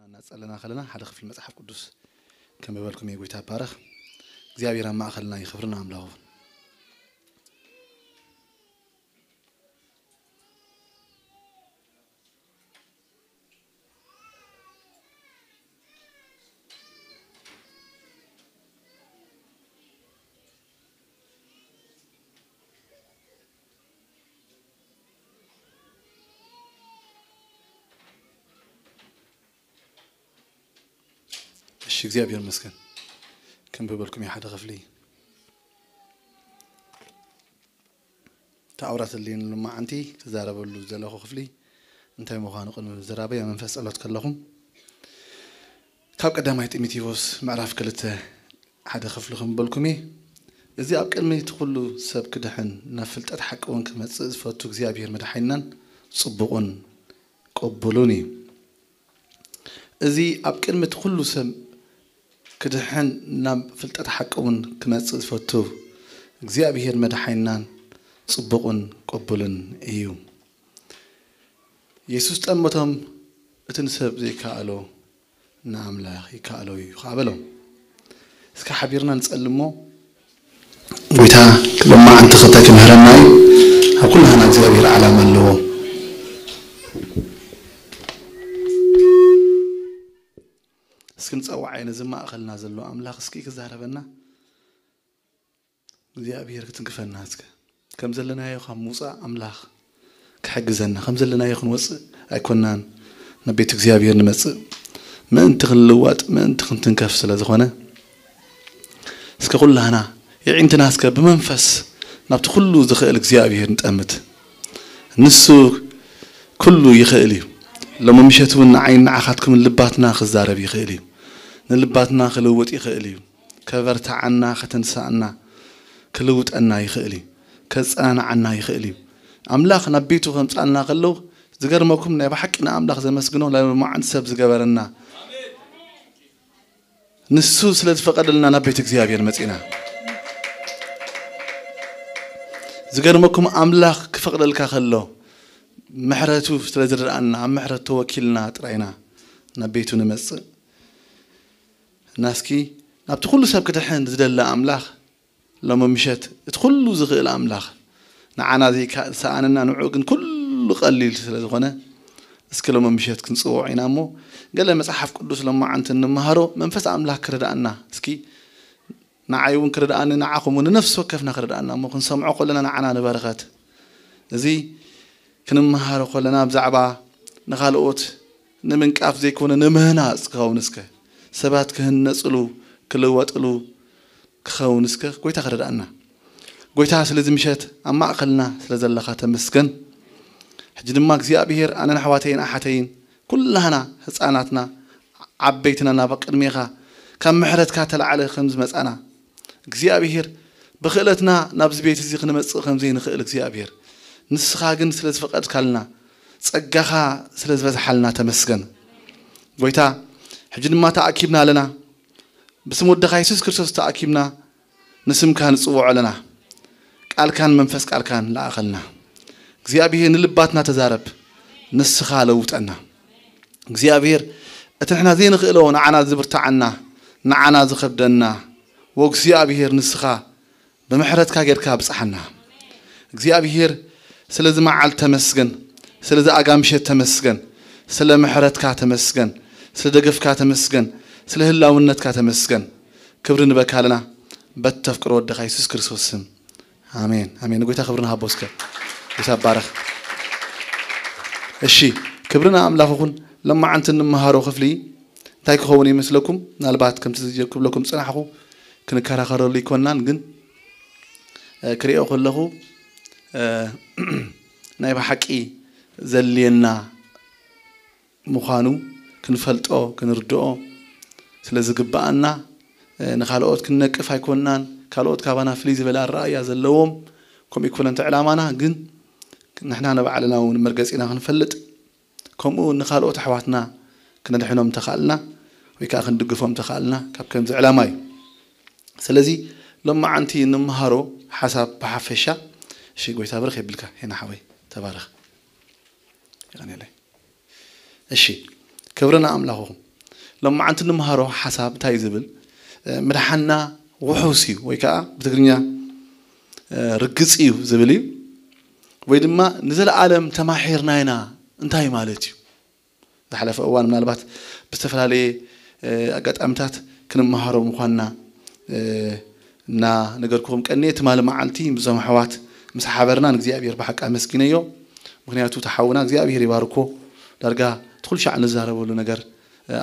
እናጸለና ከለና ሓደ ክፍሊ መጽሓፍ ቅዱስ ከንብበልኩም እየ። ጎይታ ይባረኽ። እግዚኣብሔር ኣብ ማእከልና እዩ። ክብሪ ንኣምላኹ። እሺ፣ እግዚኣብሔር ይመስገን። ከንብበልኩም እየ ሓደ ክፍሊ። ተኣውራት ኣድልየኒ ሎማዓንቲ ክዛረበሉ ዝደለኹ ክፍሊ እንታይ ምዃኑ ቅድሚ ምዝራበይ ኣብ መንፈስ ጸሎት ከለኹም ካብ ቀዳማይ ጢሞቴዎስ ምዕራፍ ክልተ ሓደ ክፍሊ ክምበልኩም እየ። እዚ ኣብ ቅድሚ እቲ ኩሉ ሰብ ክድሕን ናብ ፍልጠት ሓቂ እውን ክመጽእ ዝፈቱ እግዚኣብሔር መድሓኒናን ጽቡቕን ቅቡሉን እዩ። እዚ ኣብ ቅድሚ እቲ ኩሉ ሰብ ክድሕን ናብ ፍልጠት ሓቂ እውን ክመጽእ ዝፈቱ እግዚኣብሔር መድሓኒናን ጽቡቕን ቅቡልን እዩ። የሱስ ጠመቶም፣ እቲ ንሰብ ዘይከኣሎ ንኣምላኽ ይከኣሎ እዩ ኸዓ በሎም። እስከ ሓቢርና ንጸሊ እሞ፣ ጎይታ ሎማዓንቲ ክልተ ክምህረና እዩ። ኣብ ኩላህና እግዚኣብሔር ዓላማ ኣለዎ። እስኪ ንጸዋዓይ ነዚ ማእኸልና ዘሎ ኣምላኽ እስኪ ክዛረበና እግዚኣብሔር ክትንክፈና እስከ። ከም ዘለናዮ ካብ ምውጻእ ኣምላኽ ክሕግዘና። ከም ዘለናዮ ክንወጽእ ኣይኮናን ናብ ቤት እግዚኣብሔር ንመጽእ። ምእንቲ ክንልወጥ፣ ምእንቲ ክንትንከፍ ስለ ዝኾነ፣ እስከ ኩላህና የዒንትና እስከ ብመንፈስ ናብቲ ኩሉ ዝኽእል እግዚኣብሔር ንጠምት። ንሱ ኩሉ ይኽእል እዩ። ሎሚ ምሸት እውን ንዓይን ንዓኻትኩምን ልባትና ክዛረብ ይኽእል እዩ። ንልባትና ክልውጥ ይኽእል እዩ። ከበርትዓና፣ ከተንስኣና፣ ክልውጠና ይኽእል እዩ። ከጸናንዓና ይኽእል እዩ። ኣምላኽ ናብ ቤቱ ከምጽኣልና ከሎ፣ ዝገርመኩም ናይ ብሓቂ ንኣምላኽ ዘመስግኖ፣ ናይ ሎማዓንቲ ሰብ ዝገበረና፣ ንሱ ስለ ዝፈቐደልና ናብ ቤት እግዚኣብሔር መጺና። ዝገርመኩም ኣምላኽ ክፈቕደልካ ከሎ፣ ምሕረቱ ስለ ዝረኣና፣ ኣብ ምሕረቱ ተወኪልና ጥራይና ናብ ቤቱ ንመጽእ። እና እስኪ ናብቲ ኩሉ ሰብ ክድሕን ዝደሊ ኣምላኽ ሎሚ ምሸት እቲ ኩሉ ዝኽእል ኣምላኽ ንዓና ዘይከ-፣ ዝሰኣነና ንዕኡ ግን ኩሉ ቀሊል ስለ ዝኾነ፣ እስኪ ሎሚ ምሸት ክንጽውዖ ኢና እሞ፣ ገለ መጽሓፍ ቅዱስ ሎማዓንቲ እንመሃሮ መንፈስ ኣምላኽ ክረድኣና፣ እስኪ ንዓይ እውን ክረድኣኒ፣ ንዓኹም እውን ንነፍሲ ወከፍና ክረድኣና እሞ፣ ክንሰምዖ ከለና ንዓና ንበረኸት። እዚ ክንመሃሮ ከለና ብዛዕባ ንኻልኦት ንምንቃፍ ዘይኮነ ንምህናጽ ክኸውን እስከ፣ ሰባት ክህነጽሉ፣ ክልወጥሉ፣ ክኸውን እስከ ጎይታ ክረድኣና። ጎይታ ስለዚ ምሸት ኣብ ማእከልና ስለ ዘለኻ ተመስገን። ሕጂ ድማ እግዚኣብሔር ኣነን ኣሕዋተይን ኣሓተይን ኩላህና ህፃናትና ዓበይትና ናብ ቅድሜኻ ካብ ምሕረትካ ተላዕለ ከም ዝመጻና እግዚኣብሔር ብክእለትና ናብዚ ቤት እዚ ክንመጽእ ከም ዘይንኽእል እግዚኣብሔር ንስኻ ግን ስለ ዝፈቀድካልና ጸጋኻ ስለ ዝበዝሓልና ተመስገን። ጎይታ ሕጂ ድማ ተኣኪብና ኣለና ብስም ወድኻ የሱስ ክርስቶስ ተኣኪብና ንስምካ ንጽውዖ ኣለና። ቃልካን መንፈስ ቃልካን ለኣኸልና። እግዚኣብሔር ንልባትና ተዛረብ፣ ንስኻ ለውጠና። እግዚኣብሔር እቲ ንሕና ዘይንኽእሎ ንዓና ዝብርትዓና፣ ንዓና ዝኸብደና፣ ወእግዚኣብሔር ንስኻ ብምሕረትካ ጌርካ ኣብጽሓና። እግዚኣብሔር ስለዚ መዓልቲ ተመስገን፣ ስለዚ ኣጋ ምሸት ተመስገን፣ ስለ ምሕረትካ ተመስገን፣ ስለ ደገፍካ ተመስገን፣ ስለ ህላውነትካ ተመስገን። ክብሪ ንበካ ኣለና በተፍቅሮ ወድኻ የሱስ ክርስቶስ ስም። ኣሜን፣ ኣሜን። ንጎይታ ክብሪ ንሃቦ እስከ። ጎይታ ይባረኽ። እሺ፣ ክብሪ ንኣምላኽ ይኹን። ለማዓንቲ እንመሃሮ ክፍሊ እንታይ ክኸውን ይመስለኩም? ምናልባት ከምቲ ክብለኩም ዝጸናሕኹ ክንከራኸረሉ ይኮናን፣ ግን፣ እ፣ ክሪኦ ከለኹ፣ እ፣ ናይ ብሓቂ ዘድልየና ምዃኑ ክንፈልጦ፣ ክንርድኦ ስለ ዝግብኣና፣ እ፣ ንኻልኦት ክንነቅፍ ኣይኮንናን። ካልኦት ካባና ፍልይ ዝበለ ኣረኣእያ ዘለዎም፣ ከምኡ ኣይኮነን እቲ ዕላማና፣ ግን ንሕና ንባዕልና እውን መርገጺና ክንፈልጥ፣ ከምኡ ንኻልኦት ኣሕዋትና ክነድሕኖም እንተኻእልና፣ ወይ ከዓ ክንድግፎም እንተኻእልና፣ ካብ ከምዚ ዕላማ እዩ። ስለዚ ሎማዓንቲ እንመሃሮ ሓሳብ ብሓፈሻ፣ እሺ፣ ጎይታ ብርኽ የብልካ፣ ሄና ሓወይ፣ ተባረኽ። የቐንየለይ። እሺ፣ ክብሪ ንኣምላኽኹም። ሎማዓንቲ እንመሃሮ ሓሳብ እንታይ እዩ ዝብል? ምድሓና ውሑስ እዩ ወይ ከዓ ብትግርኛ ርግፅ እዩ ዝብል እዩ። ወይ ድማ ንዘለኣለም ተማሒርና ኢና እንታይ ማለት እዩ? ዝሓለፈ እዋን ምናልባት ብዝተፈላለየ ኣጋጣሚታት ክንመሃሮ ምዃንና እና ነገርኩም ቀኒ ትማሊ መዓልቲ ምስዞም ኣሕዋት ምስ ሓበርና ንእግዚኣብሔር ብሓቂ ኣመስጊነዮ። ምክንያቱ ተሓውና እግዚኣብሔር ይባርኮ። ዳርጋ ትኩል ሻዕ ንዛረበሉ ነገር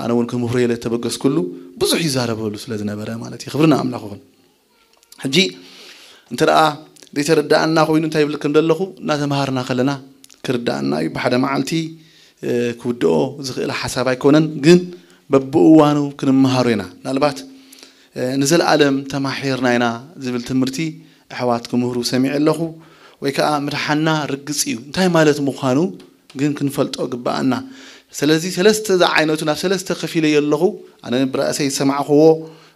ኣነ እውን ክምህሮ የለ ተበገስኩሉ ብዙሕ ይዛረበሉ ስለ ዝነበረ ማለት እዩ። ክብርና ኣምላኽ ይኹን። ሕጂ እንተ ደኣ ዘይተረዳእና ኮይኑ እንታይ ይብል ከም ዘለኹ እናተምሃርና ከለና ክርዳእና እዩ። ብሓደ መዓልቲ ክውድኦ ዝኽእል ሓሳብ ኣይኮነን፣ ግን በብእዋኑ ክንመሃሮ ኢና። ምናልባት ንዘለኣለም ተማሒርና ኢና ዝብል ትምህርቲ ኣሕዋት ክምህሩ ሰሚዐ ኣለኹ። ወይ ከዓ ምድሓና ርግፅ እዩ እንታይ ማለት ምዃኑ ግን ክንፈልጦ ግባኣና። ስለዚ ሰለስተ ዝዓይነቱ ናብ ሰለስተ ከፊለ ኣለኹ። ኣነ ብራእሰይ ዝሰማዕኽዎ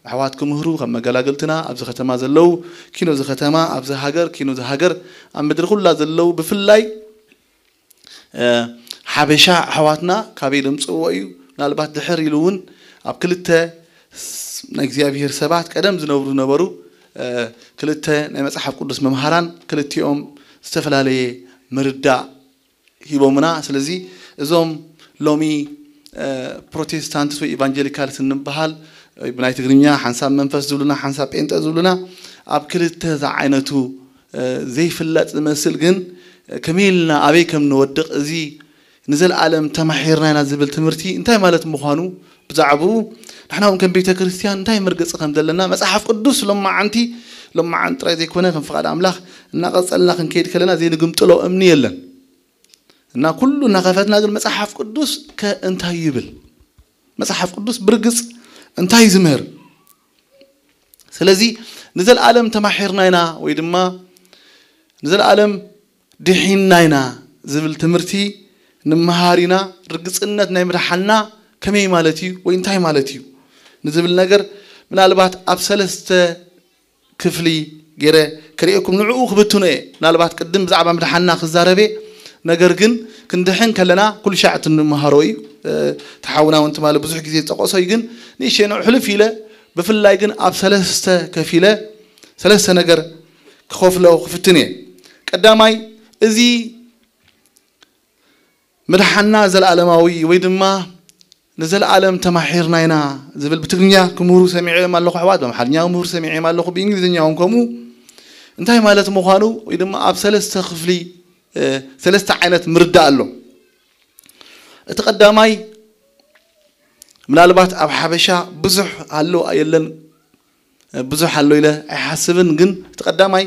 ኣሕዋት ክምህሩ ከም መገላገልትና ኣብዚ ከተማ ዘለዉ ኪኖ እዚ ከተማ ኣብዚ ሃገር ኪኖ እዚ ሃገር ኣብ ምድሪ ኩላ ዘለዉ ብፍላይ ሓበሻ ኣሕዋትና ካበይ ደምፅዎ እዩ? ምናልባት ድሕር ኢሉ እውን ኣብ ክልተ ናይ እግዚኣብሔር ሰባት ቀደም ዝነብሩ ነበሩ ክልተ ናይ መፅሓፍ ቅዱስ መምሃራን ክልቲኦም ዝተፈላለየ ምርዳእ ሂቦምና። ስለዚ እዞም ሎሚ ፕሮቴስታንትስ ወይ ኢቫንጀሊካልስ እንበሃል ብናይ ትግርኛ ሓንሳብ መንፈስ ዝብሉና ሓንሳብ ጴንጠ ዝብሉና ኣብ ክልተ ዝዓይነቱ ዘይፍለጥ ዝመስል ግን ከመይ ኢልና ኣበይ ከም ንወድቕ እዚ ንዘለኣለም ተማሒርና ኢና ዝብል ትምህርቲ እንታይ ማለት ምዃኑ ብዛዕባኡ ንሕና እውን ከም ቤተ ክርስቲያን እንታይ መርገፂ ከም ዘለና መፅሓፍ ቅዱስ ሎማዓንቲ ሎማዓንቲ ጥራይ ዘይኮነ ከም ፍቓድ ኣምላኽ እናቐፀልና ክንከይድ ከለና ዘይንግምጥሎ እምኒ የለን እና ኩሉ እናኸፈትና ግን መፅሓፍ ቅዱስ ከ እንታይ ይብል? መፅሓፍ ቅዱስ ብርግፅ እንታይ ዝምህር? ስለዚ ንዘለኣለም ተማሒርና ኢና ወይ ድማ ንዘለኣለም ድሒንና ኢና ዝብል ትምህርቲ ንምሃር ኢና። ርግፅነት ናይ ምድሓንና ከመይ ማለት እዩ ወይ እንታይ ማለት እዩ ንዝብል ነገር ምናልባት ኣብ ሰለስተ ክፍሊ ገይረ ክርእየኩም ንዕኡ ክብትኖ እየ። ምናልባት ቅድም ብዛዕባ ምድሓንና ክዛረብ እየ፣ ነገር ግን ክንድሕን ከለና ኩሉ ሻዕ እቲ እንመሃሮ እዩ። ተሓውና እውን ትማሊ ብዙሕ ግዜ ዝጠቀሶ እዩ፣ ግን ንእሽተይ ንዑ ሕልፍ ኢለ ብፍላይ ግን ኣብ ሰለስተ ከፊለ ሰለስተ ነገር ክኸፍሎ ክፍትን እየ። ቀዳማይ እዚ ምድሓና ዘለኣለማዊ ወይ ድማ ንዘለኣለም ተማሒርና ኢና ዝብል ብትግርኛ ክምህሩ ሰሚዐዮም ኣለኹ ኣሕዋት፣ ብኣምሓርኛ ክምህሩ ሰሚዐዮም ኣለኹ፣ ብእንግሊዝኛ እውን ከምኡ። እንታይ ማለት ምዃኑ ወይ ድማ ኣብ ሰለስተ ክፍሊ ሰለስተ ዓይነት ምርዳእ ኣሎ። እቲ ቀዳማይ ምናልባት ኣብ ሓበሻ ብዙሕ ኣሎ የለን ብዙሕ ኣሎ ኢለ ኣይሓስብን፣ ግን እቲ ቀዳማይ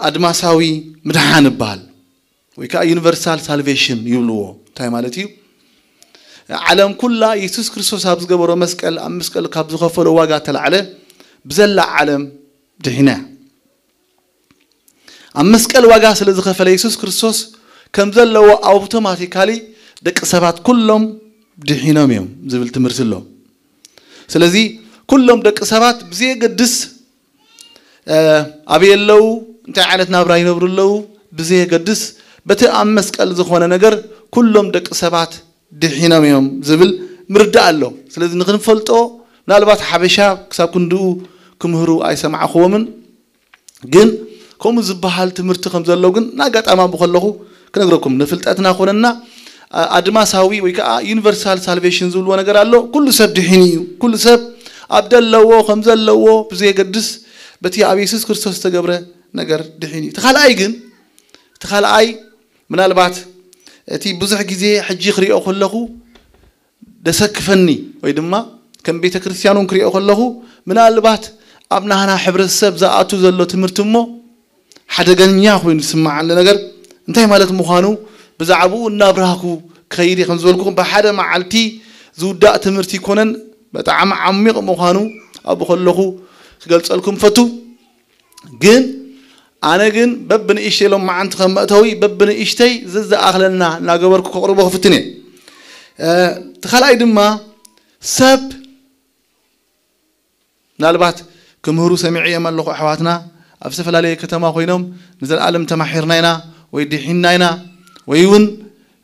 ኣድማሳዊ ምድሓን ይበሃል። ወይ ከዓ ዩኒቨርሳል ሳልቬሽን ይብልዎ። እንታይ ማለት እዩ? ዓለም ኩላ የሱስ ክርስቶስ ኣብ ዝገበሮ መስቀል ኣብ መስቀል ካብ ዝኸፈሎ ዋጋ ተላዕለ ብዘላ ዓለም ድሒና እያ። ኣብ መስቀል ዋጋ ስለ ዝኸፈለ የሱስ ክርስቶስ ከም ዘለዎ ኣውቶማቲካሊ ደቂ ሰባት ኩሎም ድሒኖም እዮም ዝብል ትምህርቲ ኣሎ። ስለዚ ኩሎም ደቂ ሰባት ብዘየገድስ ኣበይ ኣለዉ እንታይ ዓይነት ናብራ ይነብሩ ኣለዉ ብዘየገድስ በቲ ኣብ መስቀል ዝኾነ ነገር ኩሎም ደቂ ሰባት ድሒኖም እዮም ዝብል ምርዳእ ኣሎ። ስለዚ ንክንፈልጦ ምናልባት ሓበሻ ክሳብ ክንድኡ ክምህሩ ኣይሰማዕክዎምን፣ ግን ከምኡ ዝበሃል ትምህርቲ ከም ዘሎ ግን ንኣጋጣሚ ኣብኡ ከለኹ ክነግረኩም ንፍልጠትና ኮነና ኣድማሳዊ ወይ ከዓ ዩኒቨርሳል ሳልቬሽን ዝብልዎ ነገር ኣሎ። ኩሉ ሰብ ድሒኑ እዩ። ኩሉ ሰብ ኣብ ደለዎ ከም ዘለዎ ብዘየገድስ በቲ ኣብ የሱስ ክርስቶስ ዝተገብረ ነገር ድሒኑ እዩ። እቲ ካልኣይ ግን እቲ ካልኣይ ምናልባት እቲ ብዙሕ ግዜ ሕጂ ክሪኦ ከለኹ ደሰክፈኒ ወይ ድማ ከም ቤተ ክርስቲያን እውን ክሪኦ ከለኹ ምናልባት ኣብ ናህና ሕብረተሰብ ዝኣቱ ዘሎ ትምህርቲ እሞ ሓደገኛ ኮይኑ ዝስምዓኒ ነገር እንታይ ማለት ምዃኑ ብዛዕባኡ እናብራህኩ ክኸይድ እየ። ከም ዝበልኩኹም ብሓደ መዓልቲ ዝውዳእ ትምህርቲ ይኮነን፣ ብጣዕሚ ዓሚቕ ምዃኑ ኣብኡ ከለኹ ክገልፀልኩም ፈቱ። ግን ኣነ ግን በብንእሽተይ ሎም መዓንቲ ከም መእተዊ በብንእሽተይ ዝዝኣኽለና እናገበርኩ ከቕርቦ ክፍትን እየ። እቲ ካልኣይ ድማ ሰብ ምናልባት ክምህሩ ሰሚዐ እዮም ኣለኹ ኣሕዋትና ኣብ ዝተፈላለየ ከተማ ኮይኖም ንዘለኣለም ተማሒርና ኢና ወይ ድሒንና ኢና ወይ እውን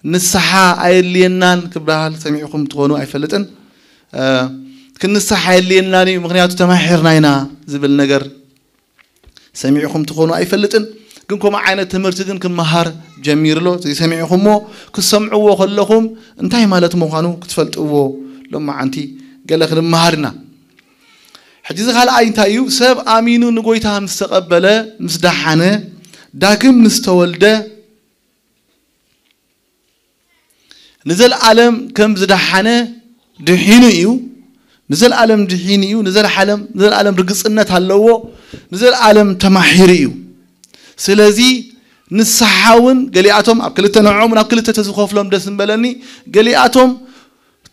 ንስሓ ኣየድልየናን ክበሃል ሰሚዕኹም ትኾኑ ኣይፈልጥን። ክንስሓ የድልየናን እዩ፣ ምኽንያቱ ተማሒርና ኢና ዝብል ነገር ሰሚዕኹም ትኾኑ ኣይፈልጥን። ግን ከምኡ ዓይነት ትምህርቲ ግን ክመሃር ጀሚሩ ኣሎ። እዚ ሰሚዕኹምዎ ክትሰምዕዎ ከለኹም እንታይ ማለት ምዃኑ ክትፈልጥዎ ሎማዓንቲ ገለ ክንመሃር ኢና። ሕጂ እዚ ካልኣይ እንታይ እዩ? ሰብ ኣሚኑ ንጎይታ ምስ ተቐበለ፣ ምስ ደሓነ፣ ዳግም ምስ ተወልደ፣ ንዘለኣለም ከም ዝደሓነ ድሒኑ እዩ። ንዘለኣለም ድሒኑ እዩ። ንዘለኣለም ንዘለኣለም ርግጽነት ኣለዎ። ንዘለኣለም ተማሒሩ እዩ። ስለዚ ንስሓ እውን ገሊኣቶም ኣብ ክልተ ንዕኦም ናብ ክልተ ተዝኸፍሎም ደስ ምበለኒ። ገሊኣቶም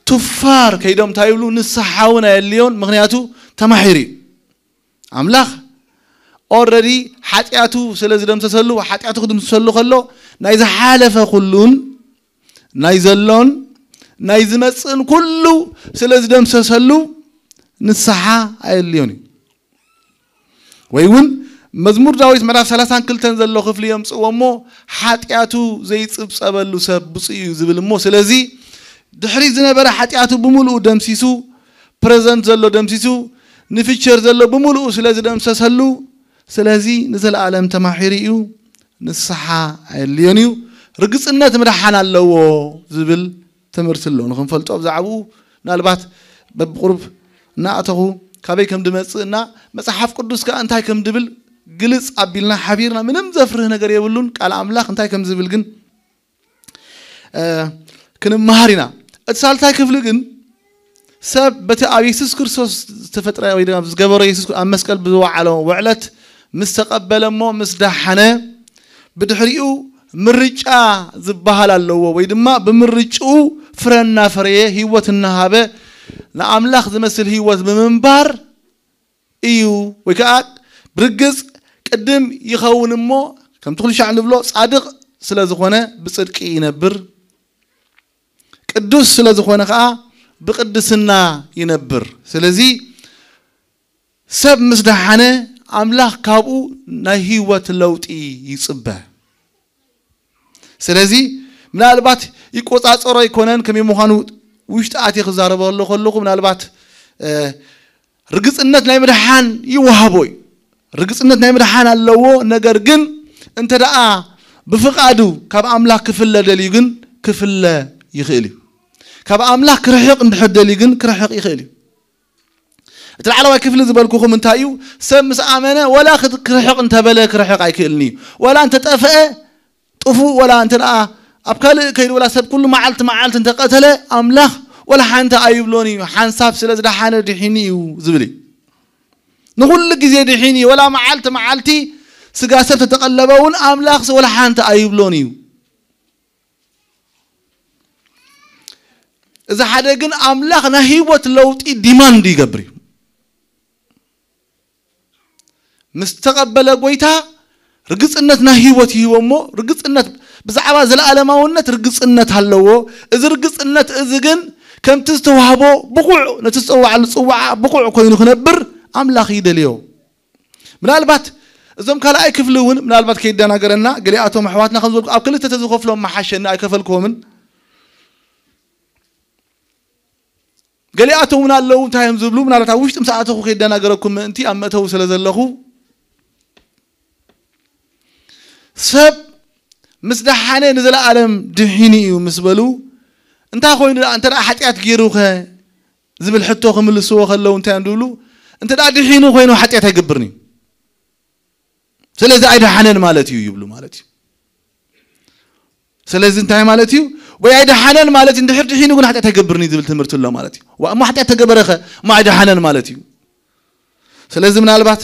ቱፋር ከይዶም እንታይ ይብሉ? ንስሓ እውን ኣየድልዮን፣ ምኽንያቱ ተማሒሩ እዩ። ኣምላኽ ኦረዲ ሓጢኣቱ ስለ ዝደምሰሰሉ፣ ሓጢኣቱ ክድምስሰሉ ከሎ ናይ ዝሓለፈ ኩሉን ናይ ዘሎን ናይ ዝመጽእን ኩሉ ስለ ዝደምሰሰሉ ንስሓ ኣየድልዮን እዩ። ወይ እውን መዝሙር ዳዊት ምዕራፍ ሰላሳን ክልተን ዘሎ ክፍሊ የምጽእዎ እሞ ሓጢኣቱ ዘይጽብጸበሉ ሰብ ብፁዕ እዩ ዝብል እሞ ስለዚ ድሕሪ ዝነበረ ሓጢኣቱ ብምሉኡ ደምሲሱ ፕረዘንት ዘሎ ደምሲሱ ንፊቸር ዘሎ ብምሉኡ ስለ ዝደምሰሰሉ ስለዚ ንዘለኣለም ተማሒሩ እዩ። ንስሓ ኣየድልዮን እዩ። ርግጽነት ምድሓን ኣለዎ ዝብል ትምህርቲ ኣሎ። ንኽንፈልጦ ብዛዕባኡ ምናልባት በብቁሩብ እናኣተኹ ካበይ ከም ድመጽእ እና መጽሓፍ ቅዱስ ከኣ እንታይ ከም ድብል ግልጽ ኣቢልና ሓቢርና ምንም ዘፍርህ ነገር የብሉን። ቃል ኣምላኽ እንታይ ከም ዝብል ግን ክንመሃር ኢና። እቲ ሳልሳይ ክፍሊ ግን ሰብ በቲ ኣብ የሱስ ክርስቶስ ዝተፈጥረ ወይ ድማ ዝገበሮ የሱስ ኣብ መስቀል ብዝወዓሎ ውዕለት ምስ ተቐበለ እሞ ምስ ደሓነ ብድሕሪኡ ምርጫ ዝበሃል ኣለዎ ወይ ድማ ብምርጭኡ ፍረ እናፈረየ ህይወት እናሃበ ንኣምላኽ ዝመስል ህይወት ብምንባር እዩ ወይ ከዓ ብርግጽ ቅድም ይኸውን እሞ ከምቲ ኩሉ ሻዕ ንብሎ ጻድቕ ስለ ዝኾነ ብጽድቂ ይነብር፣ ቅዱስ ስለ ዝኾነ ከዓ ብቅድስና ይነብር። ስለዚ ሰብ ምስ ደሓነ ኣምላኽ ካብኡ ናይ ህይወት ለውጢ ይጽበ። ስለዚ ምናልባት ይቆጻጸሮ ኣይኮነን ከመይ ምዃኑ ውሽጢ ኣትየ ክዛረበ ከሎ ከለኹ ምናልባት ርግጽነት ናይ ምድሓን ይወሃቦ እዩ። ርግጽነት ናይ ምድሓን ኣለዎ። ነገር ግን እንተ ደኣ ብፍቓዱ ካብ ኣምላኽ ክፍለ ደልዩ ግን ክፍለ ይኽእል እዩ። ካብ ኣምላኽ ክርሕቕ እንድሕር ደልዩ ግን ክርሕቕ ይኽእል እዩ። እቲ ላዕለዋይ ክፍሊ ዝበልኩኹም እንታይ እዩ? ሰብ ምስ ኣመነ ወላ ክርሕቕ እንተበለ ክርሕቕ ኣይክእልን እዩ። ወላ እንተጠፍአ ጥፉእ ወላ እንተ ደኣ ኣብ ካልእ ከይዱ ወላ ሰብ ኩሉ መዓልቲ መዓልቲ እንተቐተለ ኣምላኽ ወላ ሓንቲ ኣይብሎን እዩ። ሓንሳብ ስለ ዝደሓነ ድሒኑ እዩ ዝብል እዩ። ንኹሉ ግዜ ድሒኑ እዩ። ወላ መዓልቲ መዓልቲ ስጋ ሰብ ተተቐለበ እውን ኣምላኽስ ወላ ሓንቲ ኣይብሎን እዩ። እዚ ሓደ ግን ኣምላኽ ናይ ህይወት ለውጢ ዲማንድ ይገብር እዩ። ምስ ተቐበለ ጎይታ ርግጽነት ናይ ህይወት ይህቦ እሞ ርግጽነት ብዛዕባ ዘለኣለማውነት ርግጽነት ኣለዎ። እዚ ርግጽነት እዚ ግን ከምቲ ዝተዋህቦ ብቑዕ ነቲ ዝጸዋዓሉ ጽዋዓ ብቑዕ ኮይኑ ክነብር ኣምላኽ ይደልዮ። ምናልባት እዞም ካልኣይ ክፍሊ እውን ምናልባት ከይደናገረና ገሊኣቶም ኣሕዋትና ከም ዝበልኩ ኣብ ክልተ ተዝኸፍሎም መሓሸኒ ኣይከፈልክዎምን። ገሊኣቶም እውን ኣለዉ እንታይ እዮም ዝብሉ ምናልባት ኣብ ውሽጢ ምስ ኣተኹ ከይደናገረኩም ምእንቲ ኣብ መእተዊ ስለ ዘለኹ ሰብ ምስ ደሓነ ንዘለኣለም ድሒኑ እዩ ምስ በሉ እንታይ ኮይኑ ደኣ እንተ ደኣ ሓጢኣት ገይሩ ኸ ዝብል ሕቶ ክምልስዎ ከለዉ እንታይ እዮም ዝብሉ እንተ ደኣ ድሒኑ ኮይኑ ሓጢኣት ኣይገብርን እዩ ስለዚ ኣይደሓነን ማለት እዩ ይብሉ ማለት እዩ ስለዚ እንታይ ማለት እዩ ወይ ኣይደሓነን ማለት እንድሕር ድሒኑ ግን ሓጢኣት ኣይገብርን እዩ ዝብል ትምህርቲ ኣሎ ማለት እዩ እሞ ሓጢኣት ተገበረኸ እሞ ኣይደሓነን ማለት እዩ ስለዚ ምናልባት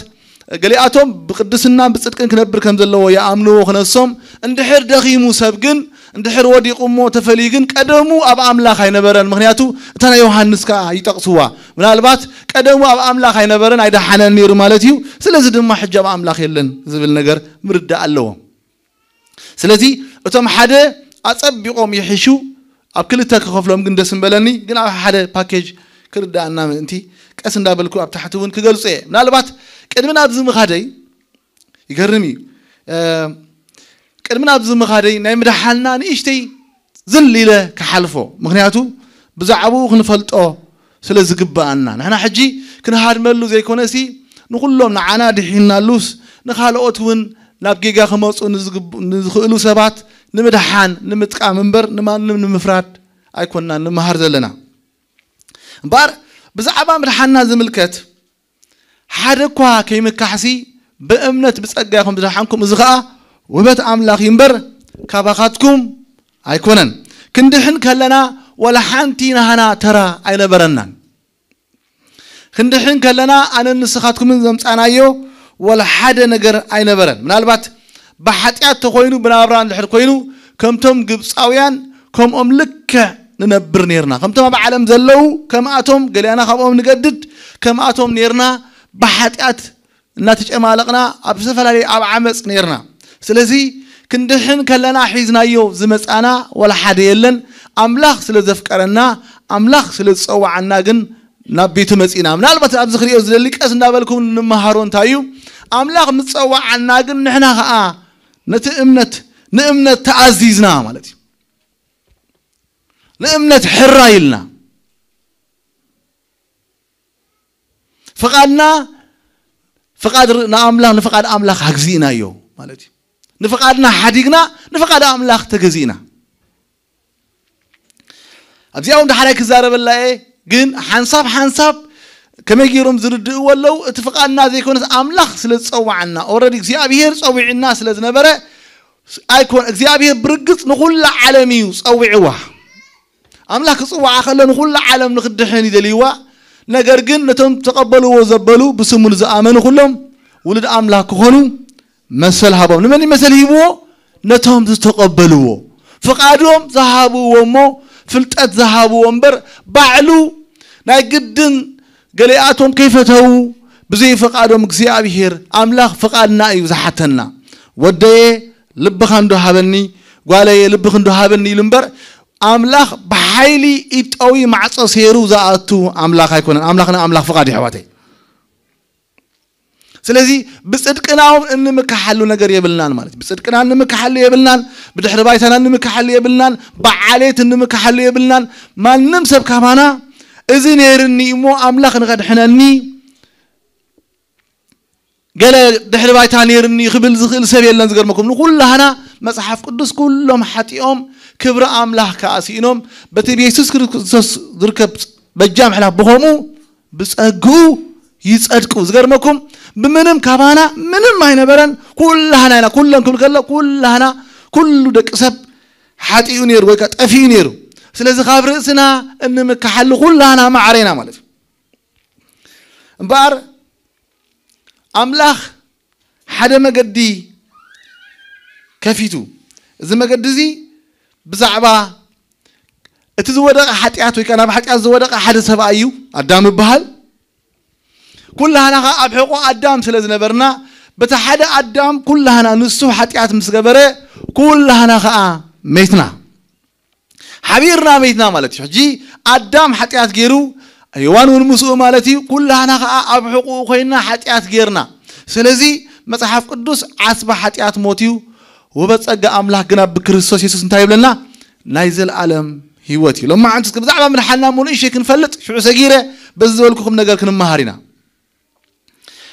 ገሊኣቶም ብቅድስናን ብጽድቅን ክነብር ከም ዘለዎ ይኣምንዎ ክነሶም እንድሕር ደኺሙ ሰብ ግን እንድሕር ወዲቑ እሞ ተፈልዩ ግን ቀደሙ ኣብ ኣምላኽ ኣይነበረን ምክንያቱ እታ ናይ ዮሃንስ ከኣ ይጠቕስዋ ምናልባት ቀደሙ ኣብ ኣምላኽ ኣይነበረን ኣይደሓነን ነይሩ ማለት እዩ ስለዚ ድማ ሕጂ ኣብ ኣምላኽ የለን ዝብል ነገር ምርዳእ ኣለዎም ስለዚ እቶም ሓደ ኣጸቢቖም ይሕሹ ኣብ ክልተ ክኸፍሎም ግን ደስ ምበለኒ ግን ኣብ ሓደ ፓኬጅ ክርዳእና ምእንቲ ቀስ እንዳበልኩ ኣብ ታሕቲ እውን ክገልጾ እየ ምናልባት ቅድሚ ናብዚ ምኻደይ ይገርም እዩ ቅድሚ ናብዚ ምኻደይ ናይ ምድሓንና ንእሽተይ ዝል ኢለ ክሓልፎ ምክንያቱ ብዛዕባኡ ክንፈልጦ ስለ ዝግብኣና ንሕና ሕጂ ክንሃድመሉ ዘይኮነሲ ንኹሎም ንዓና ድሒናሉስ ንኻልኦት እውን ናብ ጌጋ ክመፁ ንዝግብ- ንዝኽእሉ ሰባት ንምድሓን ንምጥቃም እምበር ንማንም ንምፍራድ ኣይኮንና ንምሃር ዘለና። እምበኣር ብዛዕባ ምድሓንና ዝምልከት ሓደ እኳ ከይምካሕሲ ብእምነት ብጸጋ ኢኹም ዝደሓንኩም፣ እዚ ኸኣ ውህበት ኣምላኽ እዩ እምበር ካባኻትኩም ኣይኮነን። ክንድሕን ከለና ወላ ሓንቲ ናህና ተራ ኣይነበረናን። ክንድሕን ከለና ኣነን ንስኻትኩምን ዘምጻናዮ ወላ ሓደ ነገር ኣይነበረን። ምናልባት ብሓጢኣት ተኾይኑ ብናብራ እንድሕር ኮይኑ ከምቶም ግብፃውያን ከምኦም ልክዕ ንነብር ነርና። ከምቶም ኣብ ዓለም ዘለዉ ከምኣቶም ገሊኣና ካብኦም ንገድድ ከምኣቶም ነርና። ብሓጢኣት እናተጨማለቕና ኣብ ዝተፈላለየ ኣብ ዓመፅ ነርና። ስለዚ ክንድሕን ከለና ሒዝናዮ ዝመፃና ወላ ሓደ የለን። ኣምላኽ ስለ ዘፍቀረና ኣምላኽ ስለ ዝፀዋዓና ግን ናብ ቤቱ መፂና። ምናልባት ኣብዚ ክሪኦ ዝደሊ ቀስ እንዳበልኩም ንምሃሮ እንታይ እዩ ኣምላኽ ምፀዋዓና ግን ንሕና ከዓ ነቲ እምነት ንእምነት ተኣዚዝና ማለት እዩ። ንእምነት ሕራ ኢልና ፍቓድና ፍቓድ ንኣምላኽ ንፍቓድ ኣምላኽ ኣግዚእናዮ ማለት እዩ። ንፍቓድና ሓዲግና ንፍቓድ ኣምላኽ ተገዚእና። ኣብዚኣ እውን ዳሕራይ ክዛረበላ እየ፣ ግን ሓንሳብ ሓንሳብ ከመይ ገይሮም ዝርድእዎ ኣለዉ? እቲ ፍቓድና ዘይኮነስ ኣምላኽ ስለ ዝፀዋዓና፣ ኦረዲ እግዚኣብሄር ፀዊዕና ስለ ዝነበረ ኣይኮን እግዚኣብሄር ብርግፅ ንኹላ ዓለም እዩ ፀዊዕዋ። ኣምላኽ ክፅዋዓ ከሎ ንኹላ ዓለም ንክድሕን እዩ ደልይዋ። ነገር ግን ነቶም ተቐበልዎ ዘበሉ ብስሙ ንዝኣመኑ ኩሎም ውሉድ ኣምላኽ ክኾኑ መሰል ሃቦም። ንመን እዩ መሰል ሂብዎ? ነቶም ዝተቐበልዎ ፍቓዶም ዝሃብዎ እሞ ፍልጠት ዝሃብዎ እምበር ባዕሉ ናይ ግድን ገሊኣቶም ከይፈተዉ ብዘይ ፍቓዶም እግዚኣብሄር ኣምላኽ ፍቓድና እዩ ዝሓተና። ወደየ ልብኻ እንዶ ሃበኒ፣ ጓለየ ልብኺ እንዶ ሃበኒ ኢሉ እምበር ኣምላኽ ብሓይሊ ኢድ ጠዊ ማዕጾ ሰይሩ ዝኣቱ ኣምላኽ ኣይኮነን። ኣምላኽና ኣምላኽ ፍቓድ እዩ ኣሕዋተይ። ስለዚ ብፅድቅና እውን እንምክሓሉ ነገር የብልናን ማለት እዩ። ብፅድቅና እንምክሓሉ የብልናን፣ ብድሕሪ ባይታና እንምክሓሉ የብልናን፣ ብዓሌት እንምክሓሉ የብልናን። ማንም ሰብ ካባና እዚ ነይርኒ እሞ ኣምላኽ ንኸድሕነኒ ገለ ድሕሪ ባይታ ነይርኒ ክብል ዝኽእል ሰብ የለን። ዝገርመኩም ንኩላህና መፅሓፍ ቅዱስ ኩሎም ሓጢኦም ክብሪ ኣምላኽ ከዓ ስኢኖም በቲ ብየሱስ ክርስቶስ ዝርከብ በጃ ምሕላፍ ብኸምኡ ብፀግኡ ይፀድቁ። ዝገርመኩም ብምንም ካባና ምንም ኣይነበረን። ኩላህና ኢና ኩሎም ክብል ከሎ ኩላህና ኩሉ ደቂ ሰብ ሓጢኡ ነይሩ ወይ ከዓ ጠፊኡ ነይሩ። ስለዚ ካብ ርእስና እንምክሓሉ ኩላህና ማዕረ ኢና ማለት እዩ። እምበኣር ኣምላኽ ሓደ መገዲ ከፊቱ። እዚ መገዲ እዚ ብዛዕባ እቲ ዝወደቐ ሓጢኣት ወይ ከዓ ናብ ሓጢኣት ዝወደቐ ሓደ ሰብኣይ እዩ ኣዳም ይበሃል። ኩላህና ኸዓ ኣብ ሕቆ ኣዳም ስለ ዝነበርና በቲ ሓደ ኣዳም ኩላህና ንሱ ሓጢኣት ምስ ገበረ ኩላህና ኸዓ መይትና። ሓቢርና መይትና ማለት እዩ። ሕጂ ኣዳም ሓጢኣት ገይሩ ሔዋን እውን ምስኡ ማለት እዩ። ኩላህና ከዓ ኣብ ሕቁኡ ኮይና ሓጢኣት ገይርና። ስለዚ መፅሓፍ ቅዱስ ዓስባ ሓጢኣት ሞት እዩ፣ ውበት ፀጋ ኣምላኽ ግና ብክርስቶስ የሱስ እንታይ ይብለና? ናይ ዘለኣለም ህይወት እዩ። ሎማዓንቲ እስኪ ብዛዕባ ምድሓንና እሞ ንእሽተይ ክንፈልጥ ሽዑ ሰጊረ በዚ ዝበልኩኹም ነገር ክንመሃር ኢና።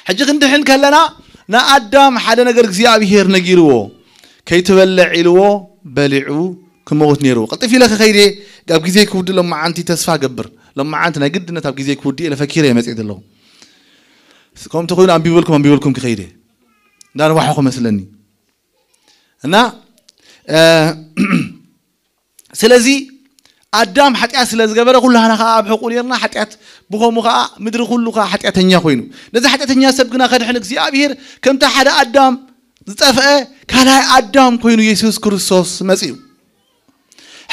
ሕጂ ክንድሕን ከለና ንኣዳም ሓደ ነገር እግዚኣብሄር ነጊርዎ ከይትበልዕ ኢልዎ በሊዑ ክመውት ነይርዎ። ቅልጥፍ ኢለ ክኸይድ እየ፣ ኣብ ግዜ ክውዲ ሎማዓንቲ ተስፋ ገብር። ሎማዓንቲ ናይ ግድነት ኣብ ግዜ ክውዲ ኢለ ፈኪረ እየ መፅእ ዘለኹ። ከምቲ ኮይኑ ኣንቢበልኩም ኣንቢበልኩም ክኸይድ እየ እንዳንዋሕኹ መስለኒ እና ስለዚ ኣዳም ሓጢኣት ስለ ዝገበረ ኩላህና ከዓ ኣብ ሕቁ ነርና። ሓጢኣት ብኸምኡ ከዓ ምድሪ ኩሉ ከዓ ሓጢኣተኛ ኮይኑ ነዚ ሓጢኣተኛ ሰብ ግና ከድሕን እግዚኣብሄር ከምቲ ሓደ ኣዳም ዝጠፍአ ካልኣይ ኣዳም ኮይኑ የሱስ ክርስቶስ መፅኡ።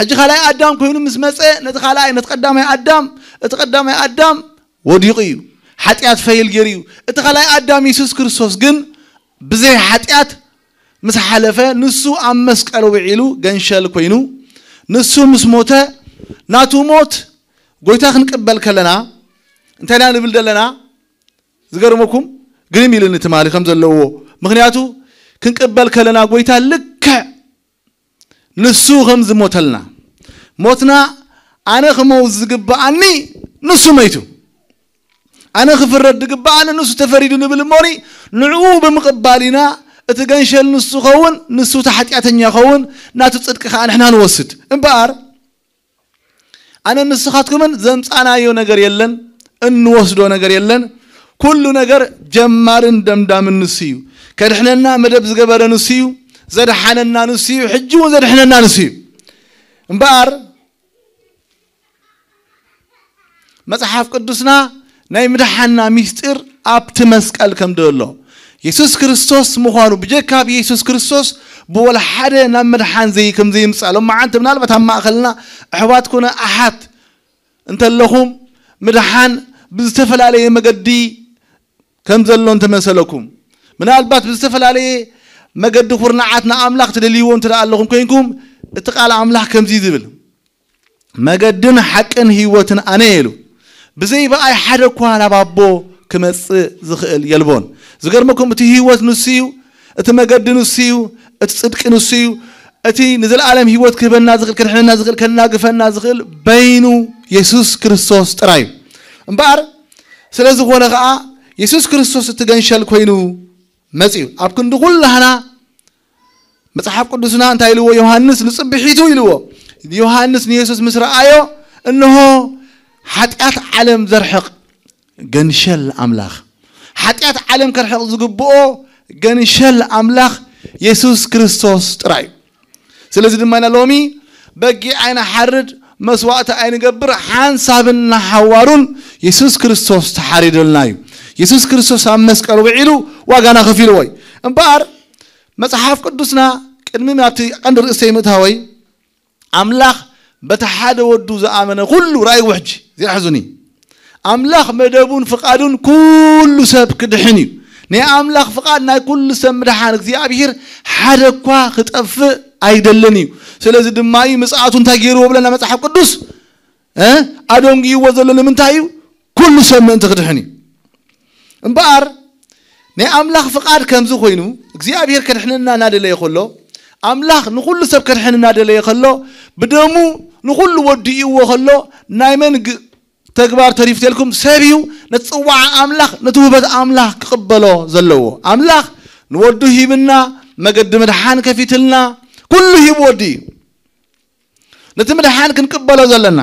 ሕጂ ካልኣይ ኣዳም ኮይኑ ምስ መፀ ነቲ ካልኣይ ነቲ ቀዳማይ ኣዳም እቲ ቀዳማይ ኣዳም ወዲቑ እዩ። ሓጢኣት ፈይል ገይሩ እዩ። እቲ ካልኣይ ኣዳም የሱስ ክርስቶስ ግን ብዘይ ሓጢኣት ምስ ሓለፈ ንሱ ኣብ መስቀል ውዒሉ ገንሸል ኮይኑ ንሱ ምስ ሞተ ናቱ ሞት ጎይታ ክንቅበል ከለና እንታይ ኢና ንብል ዘለና? ዝገርመኩም ግርም ኢሉኒ ትማሊ ከም ዘለዎ። ምክንያቱ ክንቅበል ከለና ጎይታ ልክዕ ንሱ ከም ዝሞተልና ሞትና ኣነ ክመውት ዝግብኣኒ ንሱ መይቱ። ኣነ ክፍረድ ዝግብኣኒ ንሱ ተፈሪዱ ንብል እሞኒ፣ ንዕኡ ብምቕባል ኢና። እቲ ገንሸል ንሱ ኸውን፣ ንሱ እቲ ሓጢኣተኛ ኸውን፣ ናቱ ጽድቂ ከኣ ንሕና ንወስድ። እምበኣር ኣነ ንስኻትኩምን ዘምጻናዮ ነገር የለን፣ እንወስዶ ነገር የለን። ኩሉ ነገር ጀማርን ደምዳምን ንሱ እዩ። ከድሕነና መደብ ዝገበረ ንሱ እዩ። ዘድሓነና ንሱ እዩ። ሕጂ እውን ዘድሕነና ንሱ እዩ። እምበኣር መጽሓፍ ቅዱስና ናይ ምድሓንና ሚስጢር ኣብቲ መስቀል ከም ዘሎ፣ የሱስ ክርስቶስ ምዃኑ፣ ብጀካ ብየሱስ ክርስቶስ ብወላ ሓደ ናብ ምድሓን ዘይ-፣ ከም ዘይምጻእ። ሎመዓንቲ ምናልባት ኣብ ማእከልና ኣሕዋት ኮነ ኣሓት እንተለኹም፣ ምድሓን ብዝተፈላለየ መገዲ ከም ዘሎ እንተመሰለኩም፣ ምናልባት ብዝተፈላለየ መገዲ ኩርናዓት ንኣምላኽ ትደልይዎ እንተ ደኣ ኣለኹም ኮይንኩም፣ እቲ ቃል ኣምላኽ ከምዚ ዝብል፣ "መገድን ሓቅን ህይወትን ኣነ" ኢሉ፣ "ብዘይ ብኣይ ሓደ እኳ ናብ ኣቦ ክመጽእ ዝኽእል የልቦን።" ዝገርመኩም፣ እቲ ህይወት ንሱ እዩ፣ እቲ መገዲ ንሱ እዩ፣ እቲ ጽድቂ ንሱ እዩ፣ እቲ ንዘለኣለም ህይወት ክህበና ዝኽእል፣ ከድሕነና ዝኽእል፣ ከናግፈና ዝኽእል በይኑ የሱስ ክርስቶስ ጥራይ እዩ። እምበኣር ስለ ዝኾነ ኸኣ የሱስ ክርስቶስ እቲ ገንሸል ኮይኑ መጺኡ። ኣብ ክንዲ ኩላህና መጽሓፍ ቅዱስና እንታይ ኢልዎ? ዮሃንስ ንጽብሒቱ ኢልዎ። ዮሃንስ ንየሱስ ምስ ረኣዮ፣ "እንሆ ሓጢኣት ዓለም ዘርሕቕ ገንሸል ኣምላኽ፣ ሓጢኣት ዓለም ከርሕቕ ዝግብኦ ገንሸል ኣምላኽ የሱስ ክርስቶስ ጥራይ እዩ። ስለዚ ድማ ኢና ሎሚ በጊዕ ኣይንሓርድ፣ መስዋእቲ ኣይንገብር፣ ሓንሳብን ንሓዋሩን የሱስ ክርስቶስ ተሓሪዱልና እዩ። የሱስ ክርስቶስ ኣብ መስቀል ውዒሉ ዋጋና ከፊልዎ እዩ። እምበኣር መጽሓፍ ቅዱስና ቅድሚ ናብቲ ቀንዲ ርእሰይ ምእታወይ፣ ኣምላኽ በቲ ሓደ ወዱ ዝኣመነ ኩሉ፣ ረኣይዎ ሕጂ፣ ዘይሕዙኒ፣ ኣምላኽ መደቡን ፍቓዱን ኩሉ ሰብ ክድሕን እዩ። ናይ ኣምላኽ ፍቓድ ናይ ኩሉ ሰብ ምድሓን፣ እግዚኣብሔር ሓደ እኳ ክጠፍእ ኣይደልን እዩ። ስለዚ ድማ እዩ ምጽኣቱ እንታይ ገይርዎ ብለና መጽሓፍ ቅዱስ? እ? ኣደንጊይዎ ዘሎ ንምንታይ እዩ? ኩሉ ሰብ ምእንቲ ክድሕን እዩ። እምበኣር ናይ ኣምላኽ ፍቓድ ከምዚ ኮይኑ፣ እግዚኣብሔር ከድሕነና እናደለየ ከሎ፣ ኣምላኽ ንኹሉ ሰብ ከድሕን እናደለየ ከሎ፣ ብደሙ ንኹሉ ወዲእዎ ከሎ፣ ናይ መን ግ-፣ ተግባር ተሪፉ ተልኩም? ሰብ እዩ ነቲ ጽዋዓ ኣምላኽ፣ ነቲ ውህበት ኣምላኽ ክቕበሎ ዘለዎ። ኣምላኽ ንወዱ ሂብና፣ መገዲ ምድሓን ከፊትልና፣ ኩሉ ሂቡ ወዲ እዩ። ነቲ ምድሓን ክንቅበሎ ዘለና፣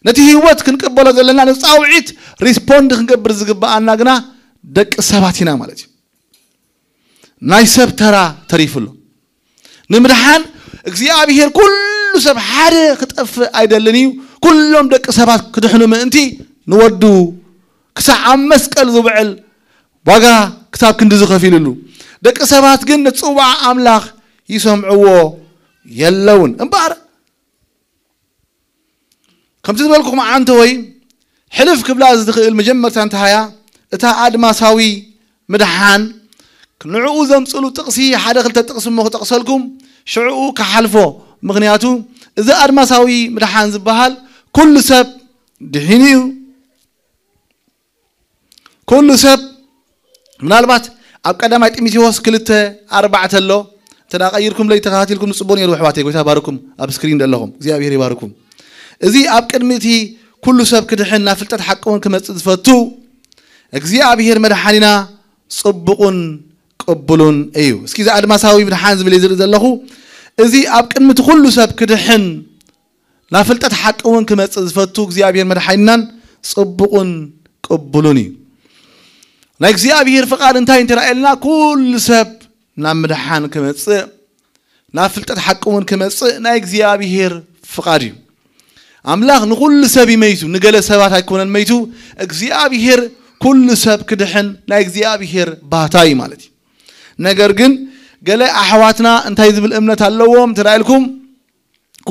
ነቲ ህይወት ክንቅበሎ ዘለና፣ ነቲ ጻውዒት ሪስፖንድ ክንገብር ዝግብኣና ግና ደቂ ሰባት ኢና ማለት እዩ። ናይ ሰብ ተራ ተሪፉ ኣሎ። ንምድሓን እግዚኣብሔር ኩሉ ሰብ ሓደ ክጠፍእ ኣይደልን እዩ። ኩሎም ደቂ ሰባት ክድሕኑ ምእንቲ ንወዱ ክሳዕ ኣብ መስቀል ዝውዕል ዋጋ ክሳብ ክንዲ ዝኸፊልሉ። ደቂ ሰባት ግን ነቲ ጽዋዕ ኣምላኽ ይሰምዕዎ የለውን። እምበኣር ከምቲ ዝበልኩኹም ዓንተወይ ሕልፍ ክብላ ዝኽእል መጀመርታ እንተሃያ እታ ኣድማሳዊ ምድሓን ንዕኡ ዘምጽሉ ጥቕሲ ሓደ ክልተ ጥቕሲ እሞ ክጠቕሰልኩም ሽዕኡ ክሓልፎ። ምኽንያቱ እዚ ኣድማሳዊ ምድሓን ዝበሃል ኩሉ ሰብ ድሒኑ እዩ። ኩሉ ሰብ ምናልባት ኣብ ቀዳማይ ጢሞቴዎስ ክልተ ኣርባዕተ ኣሎ። እንተ ደኣ ቀይርኩምለይ ተኸታቲልኩም ንጽቡቕ ነይሩ ኣሕዋተይ። ጎይታ ባርኩም። ኣብ ስክሪን ዘለኹም እግዚኣብሔር ይባርኩም። እዚ ኣብ ቅድሚ እቲ ኩሉ ሰብ ክድሕን ናብ ፍልጠት ሓቂ እውን ክመጽእ ዝፈቱ እግዚኣብሔር መድሓኒና ጽቡቕን ቅቡሉን እዩ። እስኪ እዚ ኣድማሳዊ ምድሓን ዝብል እየ ዝርኢ ዘለኹ። እዚ ኣብ ቅድሚ እቲ ኩሉ ሰብ ክድሕን ናብ ፍልጠት ሓቂ እውን ክመጽእ ዝፈቱ እግዚኣብሔር መድሓኒናን ጽቡቕን ቅቡሉን እዩ። ናይ እግዚኣብሔር ፍቓድ እንታይ እንተረኣየልና ኩሉ ሰብ ናብ ምድሓን ክመጽእ፣ ናብ ፍልጠት ሓቂ እውን ክመጽእ ናይ እግዚኣብሔር ፍቓድ እዩ። ኣምላኽ ንኹሉ ሰብ እዩ መይቱ፣ ንገለ ሰባት ኣይኮነን መይቱ። እግዚኣብሔር ኩሉ ሰብ ክድሕን ናይ እግዚኣብሔር ባህታ እዩ ማለት እዩ። ነገር ግን ገለ ኣሕዋትና እንታይ ዝብል እምነት ኣለዎም እንተ ኢልኩም፣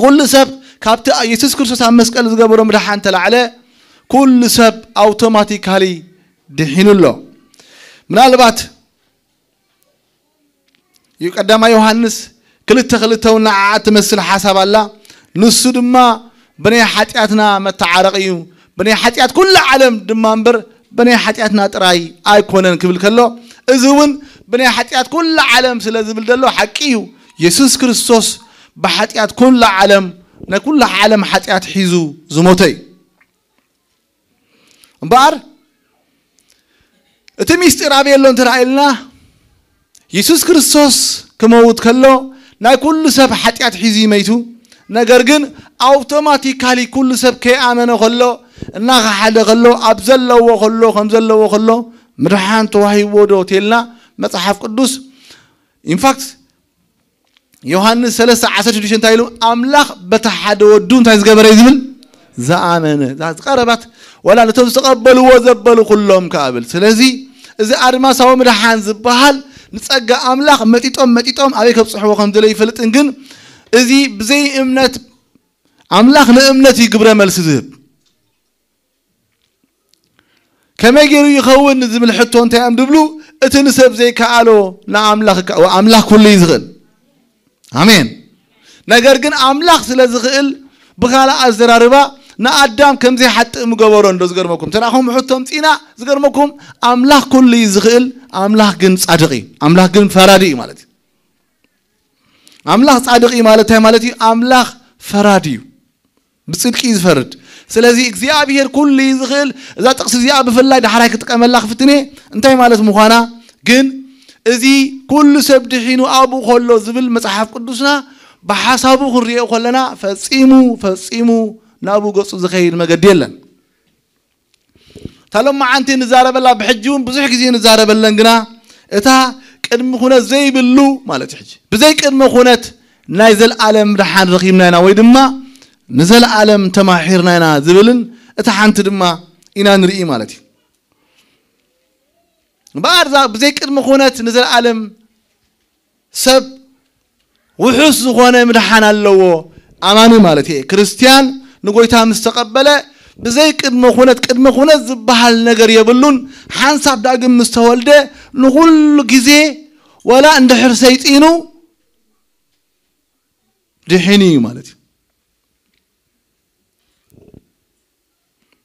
ኩሉ ሰብ ካብቲ የሱስ ክርስቶስ ኣብ መስቀል ዝገበሮ ምድሓን ተላዕለ ኩሉ ሰብ ኣውቶማቲካሊ ድሒኑ ኣሎ። ምናልባት እዩ ቀዳማይ ዮሃንስ ክልተ ክልተ እውን ንዓኣ ትመስል ሓሳብ ኣላ። ንሱ ድማ ብናይ ሓጢኣትና መተዓረቂ እዩ፣ ብናይ ሓጢኣት ኩሉ ዓለም ድማ እምበር ብናይ ሓጢኣትና ጥራይ ኣይኮነን ክብል ከሎ፣ እዚ እውን ብናይ ሓጢኣት ኩሉ ዓለም ስለ ዝብል ዘሎ ሓቂ እዩ። የሱስ ክርስቶስ ብሓጢኣት ኩሉ ዓለም፣ ናይ ኩሉ ዓለም ሓጢኣት ሒዙ ዝሞተ እዩ። እምበኣር እቲ ሚስጢር ኣበይ ኣሎ እንተ ኢልና፣ የሱስ ክርስቶስ ክመውት ከሎ ናይ ኩሉ ሰብ ሓጢኣት ሒዙ እዩ መይቱ። ነገር ግን ኣውቶማቲካሊ ኩሉ ሰብ ከይኣመነ ከሎ፣ እናኸሓደ ከሎ፣ ኣብ ዘለዎ ከሎ፣ ከም ዘለዎ ከሎ ምድሓን ተዋሂብዎ ዶ ተልና፣ መጽሓፍ ቅዱስ ኢንፋክት ዮሃንስ ሰለስተ ዓሰርተ ሽዱሽተ እንታይ ኢሉ? ኣምላኽ በታ ሓደ ወዱ እንታይ ዝገበረ እዩ ዝብል? ዝኣመነ። እዛ ዝቐረባት፣ ወላ ነቶም ዝተቐበልዎ ዘበሉ ኩሎም ከኣ ብል። ስለዚ እዚ ኣድማሳዊ ምድሓን ዝበሃል ንጸጋ ኣምላኽ መጢጦም መጢጦም ኣበይ ከብጽሕዎ ከም ዝደለዩ ይፈልጥን፣ ግን እዚ ብዘይ እምነት፣ ኣምላኽ ንእምነት እዩ ግብረ መልሲ ዝህብ። ከመይ ገይሩ ይኸውን ዝብል ሕቶ እንታይ እዮም ድብሉ? እቲ ንሰብ ዘይከኣሎ ንኣምላኽ ይከ-፣ ኣምላኽ ኩሉ እዩ ዝኽእል። ኣሜን። ነገር ግን ኣምላኽ ስለ ዝኽእል ብኻልእ ኣዘራርባ ንኣዳም ከም ዘይሓጥእ ምገበሮ እንዶ ዝገርመኩም። እንተ ደኣ ከምኡ ሕቶ ኣምጺእና ዝገርመኩም ኣምላኽ ኩሉ እዩ ዝኽእል፣ ኣምላኽ ግን ጻድቕ እዩ። ኣምላኽ ግን ፈራዲ እዩ ማለት እዩ። ኣምላኽ ጻድቕ እዩ ማለት እንታይ ማለት እዩ? ኣምላኽ ፈራዲ እዩ። ብጽድቂ እዩ ዝፈርድ። ስለዚ እግዚኣብሔር ኩሉ እዩ ዝኽእል። እዛ ጥቕሲ እዚኣ ብፍላይ ዳሕራይ ክጥቀመላ ክፍትን እየ። እንታይ ማለት ምዃና ግን እዚ ኩሉ ሰብ ድሒኑ ኣብኡ ከሎ ዝብል መጽሓፍ ቅዱስና ብሓሳቡ ክንሪኦ ከለና ፈጺሙ፣ ፈጺሙ ናብኡ ገጹ ዝኸይድ መገዲ የለን። እታ ሎማዓንቲ ንዛረበላ ብሕጂ እውን ብዙሕ ግዜ ንዛረበለን ግና እታ ቅድሚ ኩነት ዘይብሉ ማለት እዩ። ሕጂ ብዘይ ቅድመ ኩነት ናይ ዘልኣለም ድሓን ረኺብና ኢና ወይ ድማ ንዘልኣለም ተማሒርና ኢና ዝብልን እታ ሓንቲ ድማ ኢና ንርኢ ማለት እዩ። እምበኣር እዛ ብዘይ ቅድመ ኩነት ንዘልኣለም ሰብ ውሑስ ዝኾነ ምድሓን ኣለዎ። ኣማኒ ማለት እየ። ክርስትያን ንጎይታ ምስ ተቐበለ ብዘይ ቅድመ ኩነት፣ ቅድመ ኩነት ዝበሃል ነገር የብሉን። ሓንሳብ ዳግም ምስ ተወልደ ንኹሉ ግዜ ወላ እንድሕር ሰይጢኑ ድሒኑ እዩ ማለት እዩ።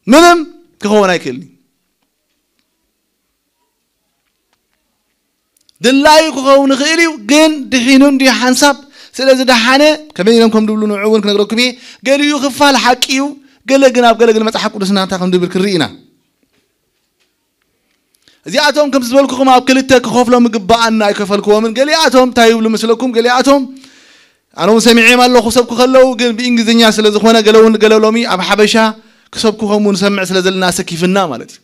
ምንም ክኸውን ኣይክእልን እዩ። ድላዩ ክኸውን ይኽእል እዩ፣ ግን ድሒኑ እንዲዩ ሓንሳብ ስለ ዝደሓነ ከመይ ኢሎም ከም ድብሉ ንዑ እውን ክነግረኩም እየ። ገሊኡ ክፋል ሓቂ እዩ፣ ገለ ግን ኣብ ገለ ግን መጽሓፍ ቅዱስና እንታይ ከም ድብል ክንርኢ ኢና። እዚኣቶም ከም ዝበልኩኹም ኣብ ክልተ ክኸፍሎም ይግባኣና ኣይከፈልክዎምን። ገሊኣቶም እንታይ ይብሉ ምስለኩም? ገሊኣቶም ኣነ እውን ሰሚዐዮም ኣለኹ ሰብኩ ከለዉ፣ ግን ብእንግሊዝኛ ስለ ዝኾነ ገለ እውን ገለ ሎሚ ኣብ ሓበሻ ክሰብኩ ከምኡ ንሰምዕ ስለ ዘለና ኣሰኪፍና ማለት እዩ።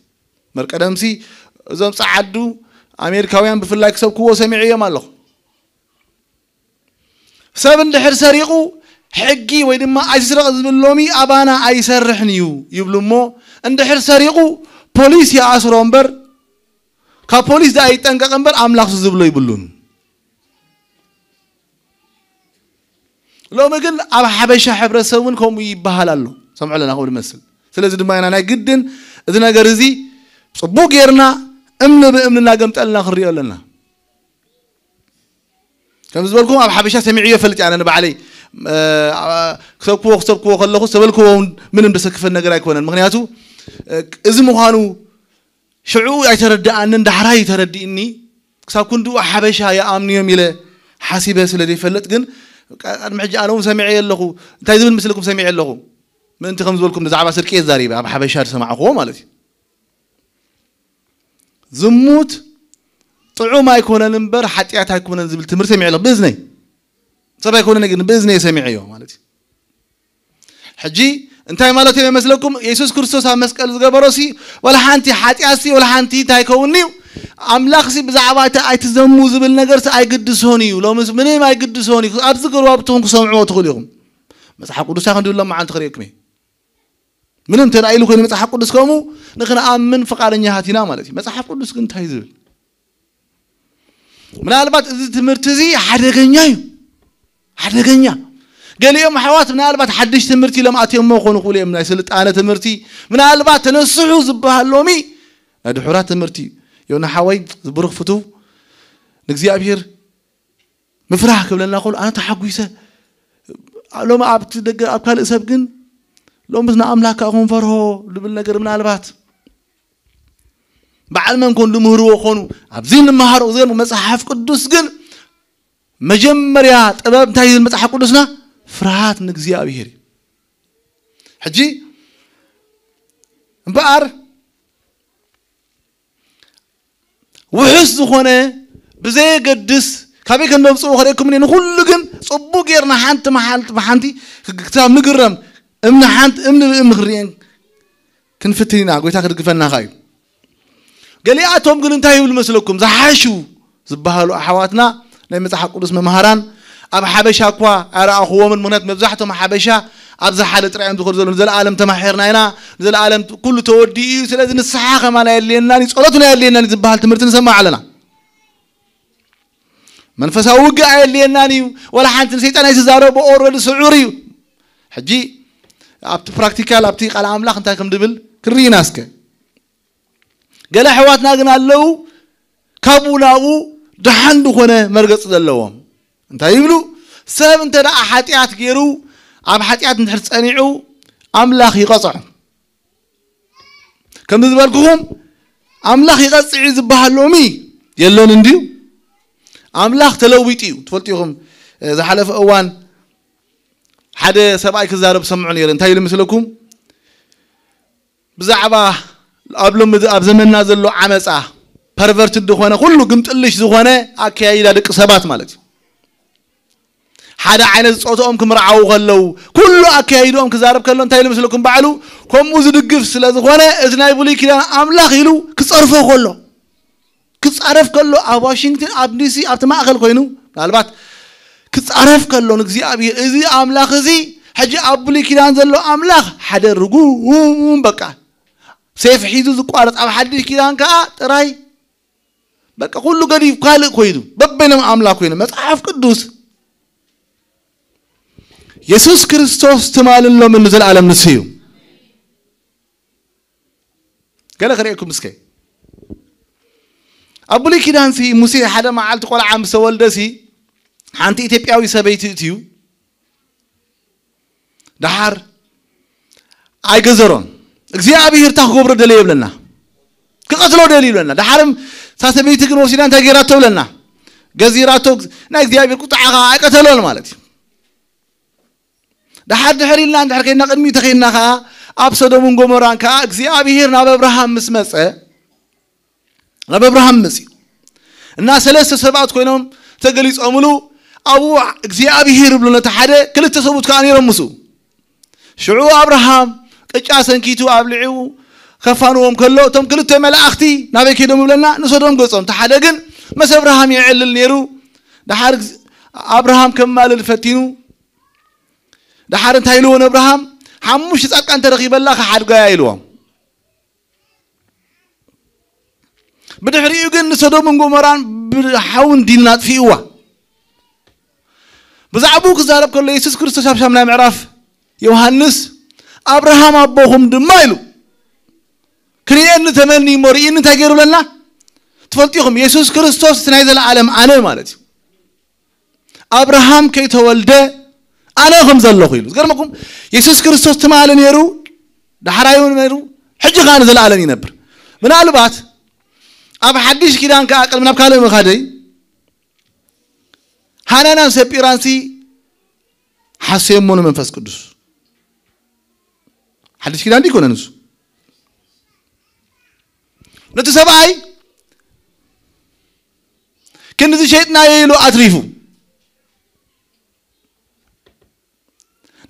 መርቀደምሲ እዞም ጸዓዱ ኣሜሪካውያን ብፍላይ ክሰብክዎ ሰሚዐዮም ኣለኹ። ሰብ እንድሕር ሰሪቑ ሕጊ ወይ ድማ ኣይትስረቕ ዝብል ሎሚ ኣባና ኣይሰርሕን እዩ ይብሉ እሞ፣ እንድሕር ሰሪቑ ፖሊስ ይኣስሮ እምበር፣ ካብ ፖሊስ ደኣ ይጠንቀቕ እምበር ኣምላኽ ዝብሎ ይብሉን። ሎሚ ግን ኣብ ሓበሻ ሕብረተሰብ እውን ከምኡ ይበሃል ኣሎ። ሰምዑ ኣለና ከምኡ ዝመስል። ስለዚ ድማ ኢና ናይ ግድን እዚ ነገር እዚ ጽቡቕ ጌርና እምኒ ብእምኒ እናገምጠልና ክንሪኦ ኣለና። ከም ዝበልኩም ኣብ ሓበሻ ሰሚዕዮ ፈልጥ ኣነ ንባዕለይ፣ እ፣ ክሰብክዎ፣ ክሰብክዎ ከለኹ ዝተበልክዎ እውን ምንም ዘሰክፈን ነገር ኣይኮነን። ምኽንያቱ፣ እ፣ እዚ ምዃኑ ሽዑ ኣይተረድኣንን፣ ዳሕራይ ተረዲእኒ። ክሳብ ክንድኡ ሓበሻ ይኣምንዮም ኢለ ሓሲበ ስለ ዘይፈልጥ ግን፣ ቅድሚ ሕጂ ኣነ እውን ሰሚዐ ኣለኹ። እንታይ ዝብል ምስልኩም ሰሚዐ ኣለኹ? ምእንቲ ከም ዝበልኩም ብዛዕባ ስርቂ እየ ዛሪበ፣ ኣብ ሓበሻ ዝሰማዕኽዎ ማለት እዩ። ዝሙት ጥዑም ኣይኮነን እምበር ሓጢኣት ኣይኮነን ዝብል ትምህርቲ ሰሚዐ ኣለኹ ብእዝነይ። ሰብ ኣይኮነን ግን ብእዝነይ ሰሚዐዮ ማለት እዩ። ሕጂ እንታይ ማለት እዩ መስለኩም? የሱስ ክርስቶስ ኣብ መስቀል ዝገበሮ ሲ ወላ ሓንቲ ሓጢኣት ሲ ወላ ሓንቲ እንታይ ይከውን እዩ? ኣምላኽ ሲ ብዛዕባ እቲ ኣይትዘሙ ዝብል ነገር ሲ ኣይግድሶን እዩ። ሎምስ ምንም ኣይግድሶን እዩ። ኣብዚ ገርባብትኹም ክሰምዕዎ ትኽእሉ ኢኹም። መጽሓፍ ቅዱስ ኣይኮን ድብሎም መዓልቲ ክርእየኩም እየ። ምንም ተራእይሉ ኮይኑ መጽሓፍ ቅዱስ ከምኡ ንኽንኣምን ፍቓደኛታት ኢና ማለት እዩ። መጽሓፍ ቅዱስ ግን እንታይ ዝብል? ምናልባት እዚ ትምህርቲ እዚ ሓደገኛ እዩ። ሓደገኛ። ገሊኦም ኣሕዋት ምናልባት ሓድሽ ትምህርቲ ኢሎም ኣትዮሞ ክኾኑ ይኽእሉ እዮም። ናይ ስልጣነ ትምህርቲ ምናልባት ተነስሑ ዝበሃል ሎሚ ናይ ድሑራት ትምህርቲ እዩ። ዮና ሓወይ፣ ዝብሩኽ ፍቱው፣ ንእግዚኣብሔር ምፍራህ ክብለና ከሎ ኣነ ተሓጒሰ። ሎሚ ኣብቲ ደገ ኣብ ካልእ ሰብ ግን ሎምስ ንኣምላክ ከኣ ክንፈርሆ ዝብል ነገር ምናልባት በዓል መን ኮን ዝምህርዎ ኮኑ? ኣብዚ እንመሃሮ ዝገርም መጽሓፍ ቅዱስ ግን መጀመርያ ጥበብ እንታይ ይብል መጽሓፍ ቅዱስና? ፍርሃት ንእግዚኣብሔር እዩ። ሕጂ እምበኣር ውሑስ ዝኾነ ብዘየገድስ ካበይ ከም ዘምፅኡ ከርእየኩም እየ። ንኹሉ ግን ፅቡቅ ጌርና ሓንቲ መሓልቲ ብሓንቲ ክሳብ ንግረም እምኒ ሓንቲ እምኒ ብእምኒ ክንርእየን ክንፍትን ኢና። ጎይታ ክድግፈና ከኣ እዩ። ገሊኣቶም ግን እንታይ ይብሉ መስለኩም? ዝሓሹ ዝበሃሉ ኣሕዋትና ናይ መጽሓፍ ቅዱስ መምሃራን ኣብ ሓበሻ እኳ ኣይረኣኹዎምን። ምክንያቱ መብዛሕቶም ሓበሻ ኣብዚ ሓደ ጥራይ እዮም ዝኸዱ ዘለዉ። ንዘለኣለም ተማሒርና ኢና፣ ንዘለኣለም ኩሉ ተወዲኡ እዩ። ስለዚ ንስሓ ከማን ኣየድልየናን እዩ፣ ጸሎት እውን ኣየድልየናን እዩ ዝበሃል ትምህርቲ ንሰምዕ ኣለና። መንፈሳዊ ውግእ ኣየድልየናን እዩ። ወላ ሓንቲ ንሰይጣን ኣይትዛረቦ፣ ኦረዲ ስዑር እዩ። ሕጂ ኣብቲ ፕራክቲካል ኣብቲ ቃል ኣምላኽ እንታይ ከም ድብል ክርኢና እስከ። ገለ ኣሕዋትና ግን ኣለዉ ካብኡ ናብኡ ደሓን ዝኾነ መርገጺ ዘለዎም። እንታይ ይብሉ? ሰብ እንተ ደኣ ሓጢኣት ገይሩ ኣብ ሓጢኣት እንድሕር ጸኒዑ ኣምላኽ ይቐጽዖ። ከምዚ ዝበልኩኹም ኣምላኽ ይቐጽዕ እዩ ዝበሃል ሎሚ የሎን እንድዩ። ኣምላኽ ተለዊጡ እዩ። ትፈልጡ ኢኹም፣ እ፣ ዝሓለፈ እዋን ሓደ ሰብኣይ ክዛረብ ሰምዑ ነይረ። እንታይ ኢሉ ምስለኩም? ብዛዕባ ኣብ ሎሚ ኣብ ዘመንና ዘሎ ዓመጻ፣ ፐርቨርትድ ዝኾነ፣ ኩሉ ግምጥልሽ ዝኾነ ኣከያይዳ ደቂ ሰባት ማለት እዩ። ሓደ ዓይነት ጾትኦም ክምርዓዉ ከለዉ፣ ኩሉ ኣከያይድኦም ክዛረብ ከሎ እንታይ ኢሉ ምስለኩም? ባዕሉ ከምኡ ዝድግፍ ስለ ዝኾነ፣ እዚ ናይ ብሉይ ኪዳን ኣምላኽ ኢሉ ክጸርፎ ከሎ፣ ክጻረፍ ከሎ፣ ኣብ ዋሽንግተን፣ ኣብ ዲሲ፣ ኣብቲ ማእከል ኮይኑ፣ ምናልባት ክጻረፍ ከሎ ንእግዚኣብሔር፣ እዚ ኣምላኽ እዚ፣ ሕጂ ኣብ ብሉይ ኪዳን ዘሎ ኣምላኽ ሓደ ርጉም፣ በቃ ሴፍ ሒዙ ዝቋረጽ፣ ኣብ ሓድሽ ኪዳን ከኣ ጥራይ በቃ ኩሉ ገዲፍ ካልእ ኮይኑ፣ በበይኖም ኣምላኽ ኮይኑ፣ መጽሓፍ ቅዱስ የሱስ ክርስቶስ ትማልን ሎምን ንዘለኣለም ንሱ እዩ። ገለ ክርእየኩም እስከ። ኣብ ብሉይ ኪዳንሲ ሙሴ ሓደ መዓልቲ ቆልዓ ምስ ተወልደሲ ሓንቲ ኢትዮጵያዊ ሰበይቲ እትዩ ደሓር ኣይገዘሮን። እግዚኣብሔር እታ ክገብሮ ደለየ ይብለና። ክቐትሎ ደልዩ ይብለና። ደሓርም እታ ሰበይቲ ግን ወሲዳ እንታይ ገይራቶ ይብለና? ገዚራቶ፣ ናይ እግዚኣብሔር ቁጥዓ ኸዓ ኣይቀተሎን ማለት እዩ። ደሓር ድሕር ኢልና እንድሕር ከይድና ቅድሚኡ ተኸይድና ኸዓ ኣብ ሰዶምን ጎሞራን ከኣ እግዚኣብሔር ናብ ኣብርሃም ምስ መጸ፣ ናብ ኣብርሃም መጽዩ እና ሰለስተ ሰባት ኮይኖም ተገሊጾምሉ ኣብኡ እግዚኣብሔር ይብሉ ነቲ ሓደ ክልተ ሰብኡት ከኣ ነይሮም ምስኡ። ሽዑ ኣብርሃም ቅጫ ሰንኪቱ ኣብሊዑ ከፋንዎም ከሎ እቶም ክልተ መላእኽቲ ናበይ ከይዶም ይብለና? ንሰዶም ገጾም። እቲ ሓደ ግን ምስ ኣብርሃም የዕልል ነይሩ። ደሓር ግዝ-፣ ኣብርሃም ከማልል ፈቲኑ። ደሓር እንታይ ኢልዎ ንኣብርሃም? ሓሙሽተ ጻድቃን ተረኺበላ ክሓድጋያ ኢልዎም። ብድሕሪኡ ግን ንሰዶምን ጎሞራን ብሓዊ ንዲንን ኣጥፊእዋ። ብዛዕባኡ ክዛረብ ከሎ የሱስ ክርስቶስ ኣብ ሻምናይ ምዕራፍ ዮሃንስ ኣብርሃም ኣቦኹም ድማ ኢሉ ክርእየኒ ተመኒ እሞ ርእይኒ እንታይ ገይሩ ብለና? ትፈልጡ ኢኹም፣ የሱስ ክርስቶስ እቲ ናይ ዘለኣለም ኣነ ማለት እዩ። ኣብርሃም ከይተወልደ ኣነ ከም ዘለኹ ኢሉ። ዝገርመኩም የሱስ ክርስቶስ ትማሊ ነይሩ፣ ዳሕራይ እውን ነይሩ፣ ሕጂ ከኣ ንዘለኣለም ይነብር። ምናልባት ኣብ ሓድሽ ኪዳን ከኣ ቅድሚ ናብ ካልእ ምኻደይ ሃናናን ሰጲራንሲ ሓሰየሞ ንመንፈስ ቅዱስ። ሓድሽ ኪዳን ዲኮነ ንሱ ነቲ ሰብኣይ ክንድዚ ሸይጥናዮ ኢሉ ኣትሪፉ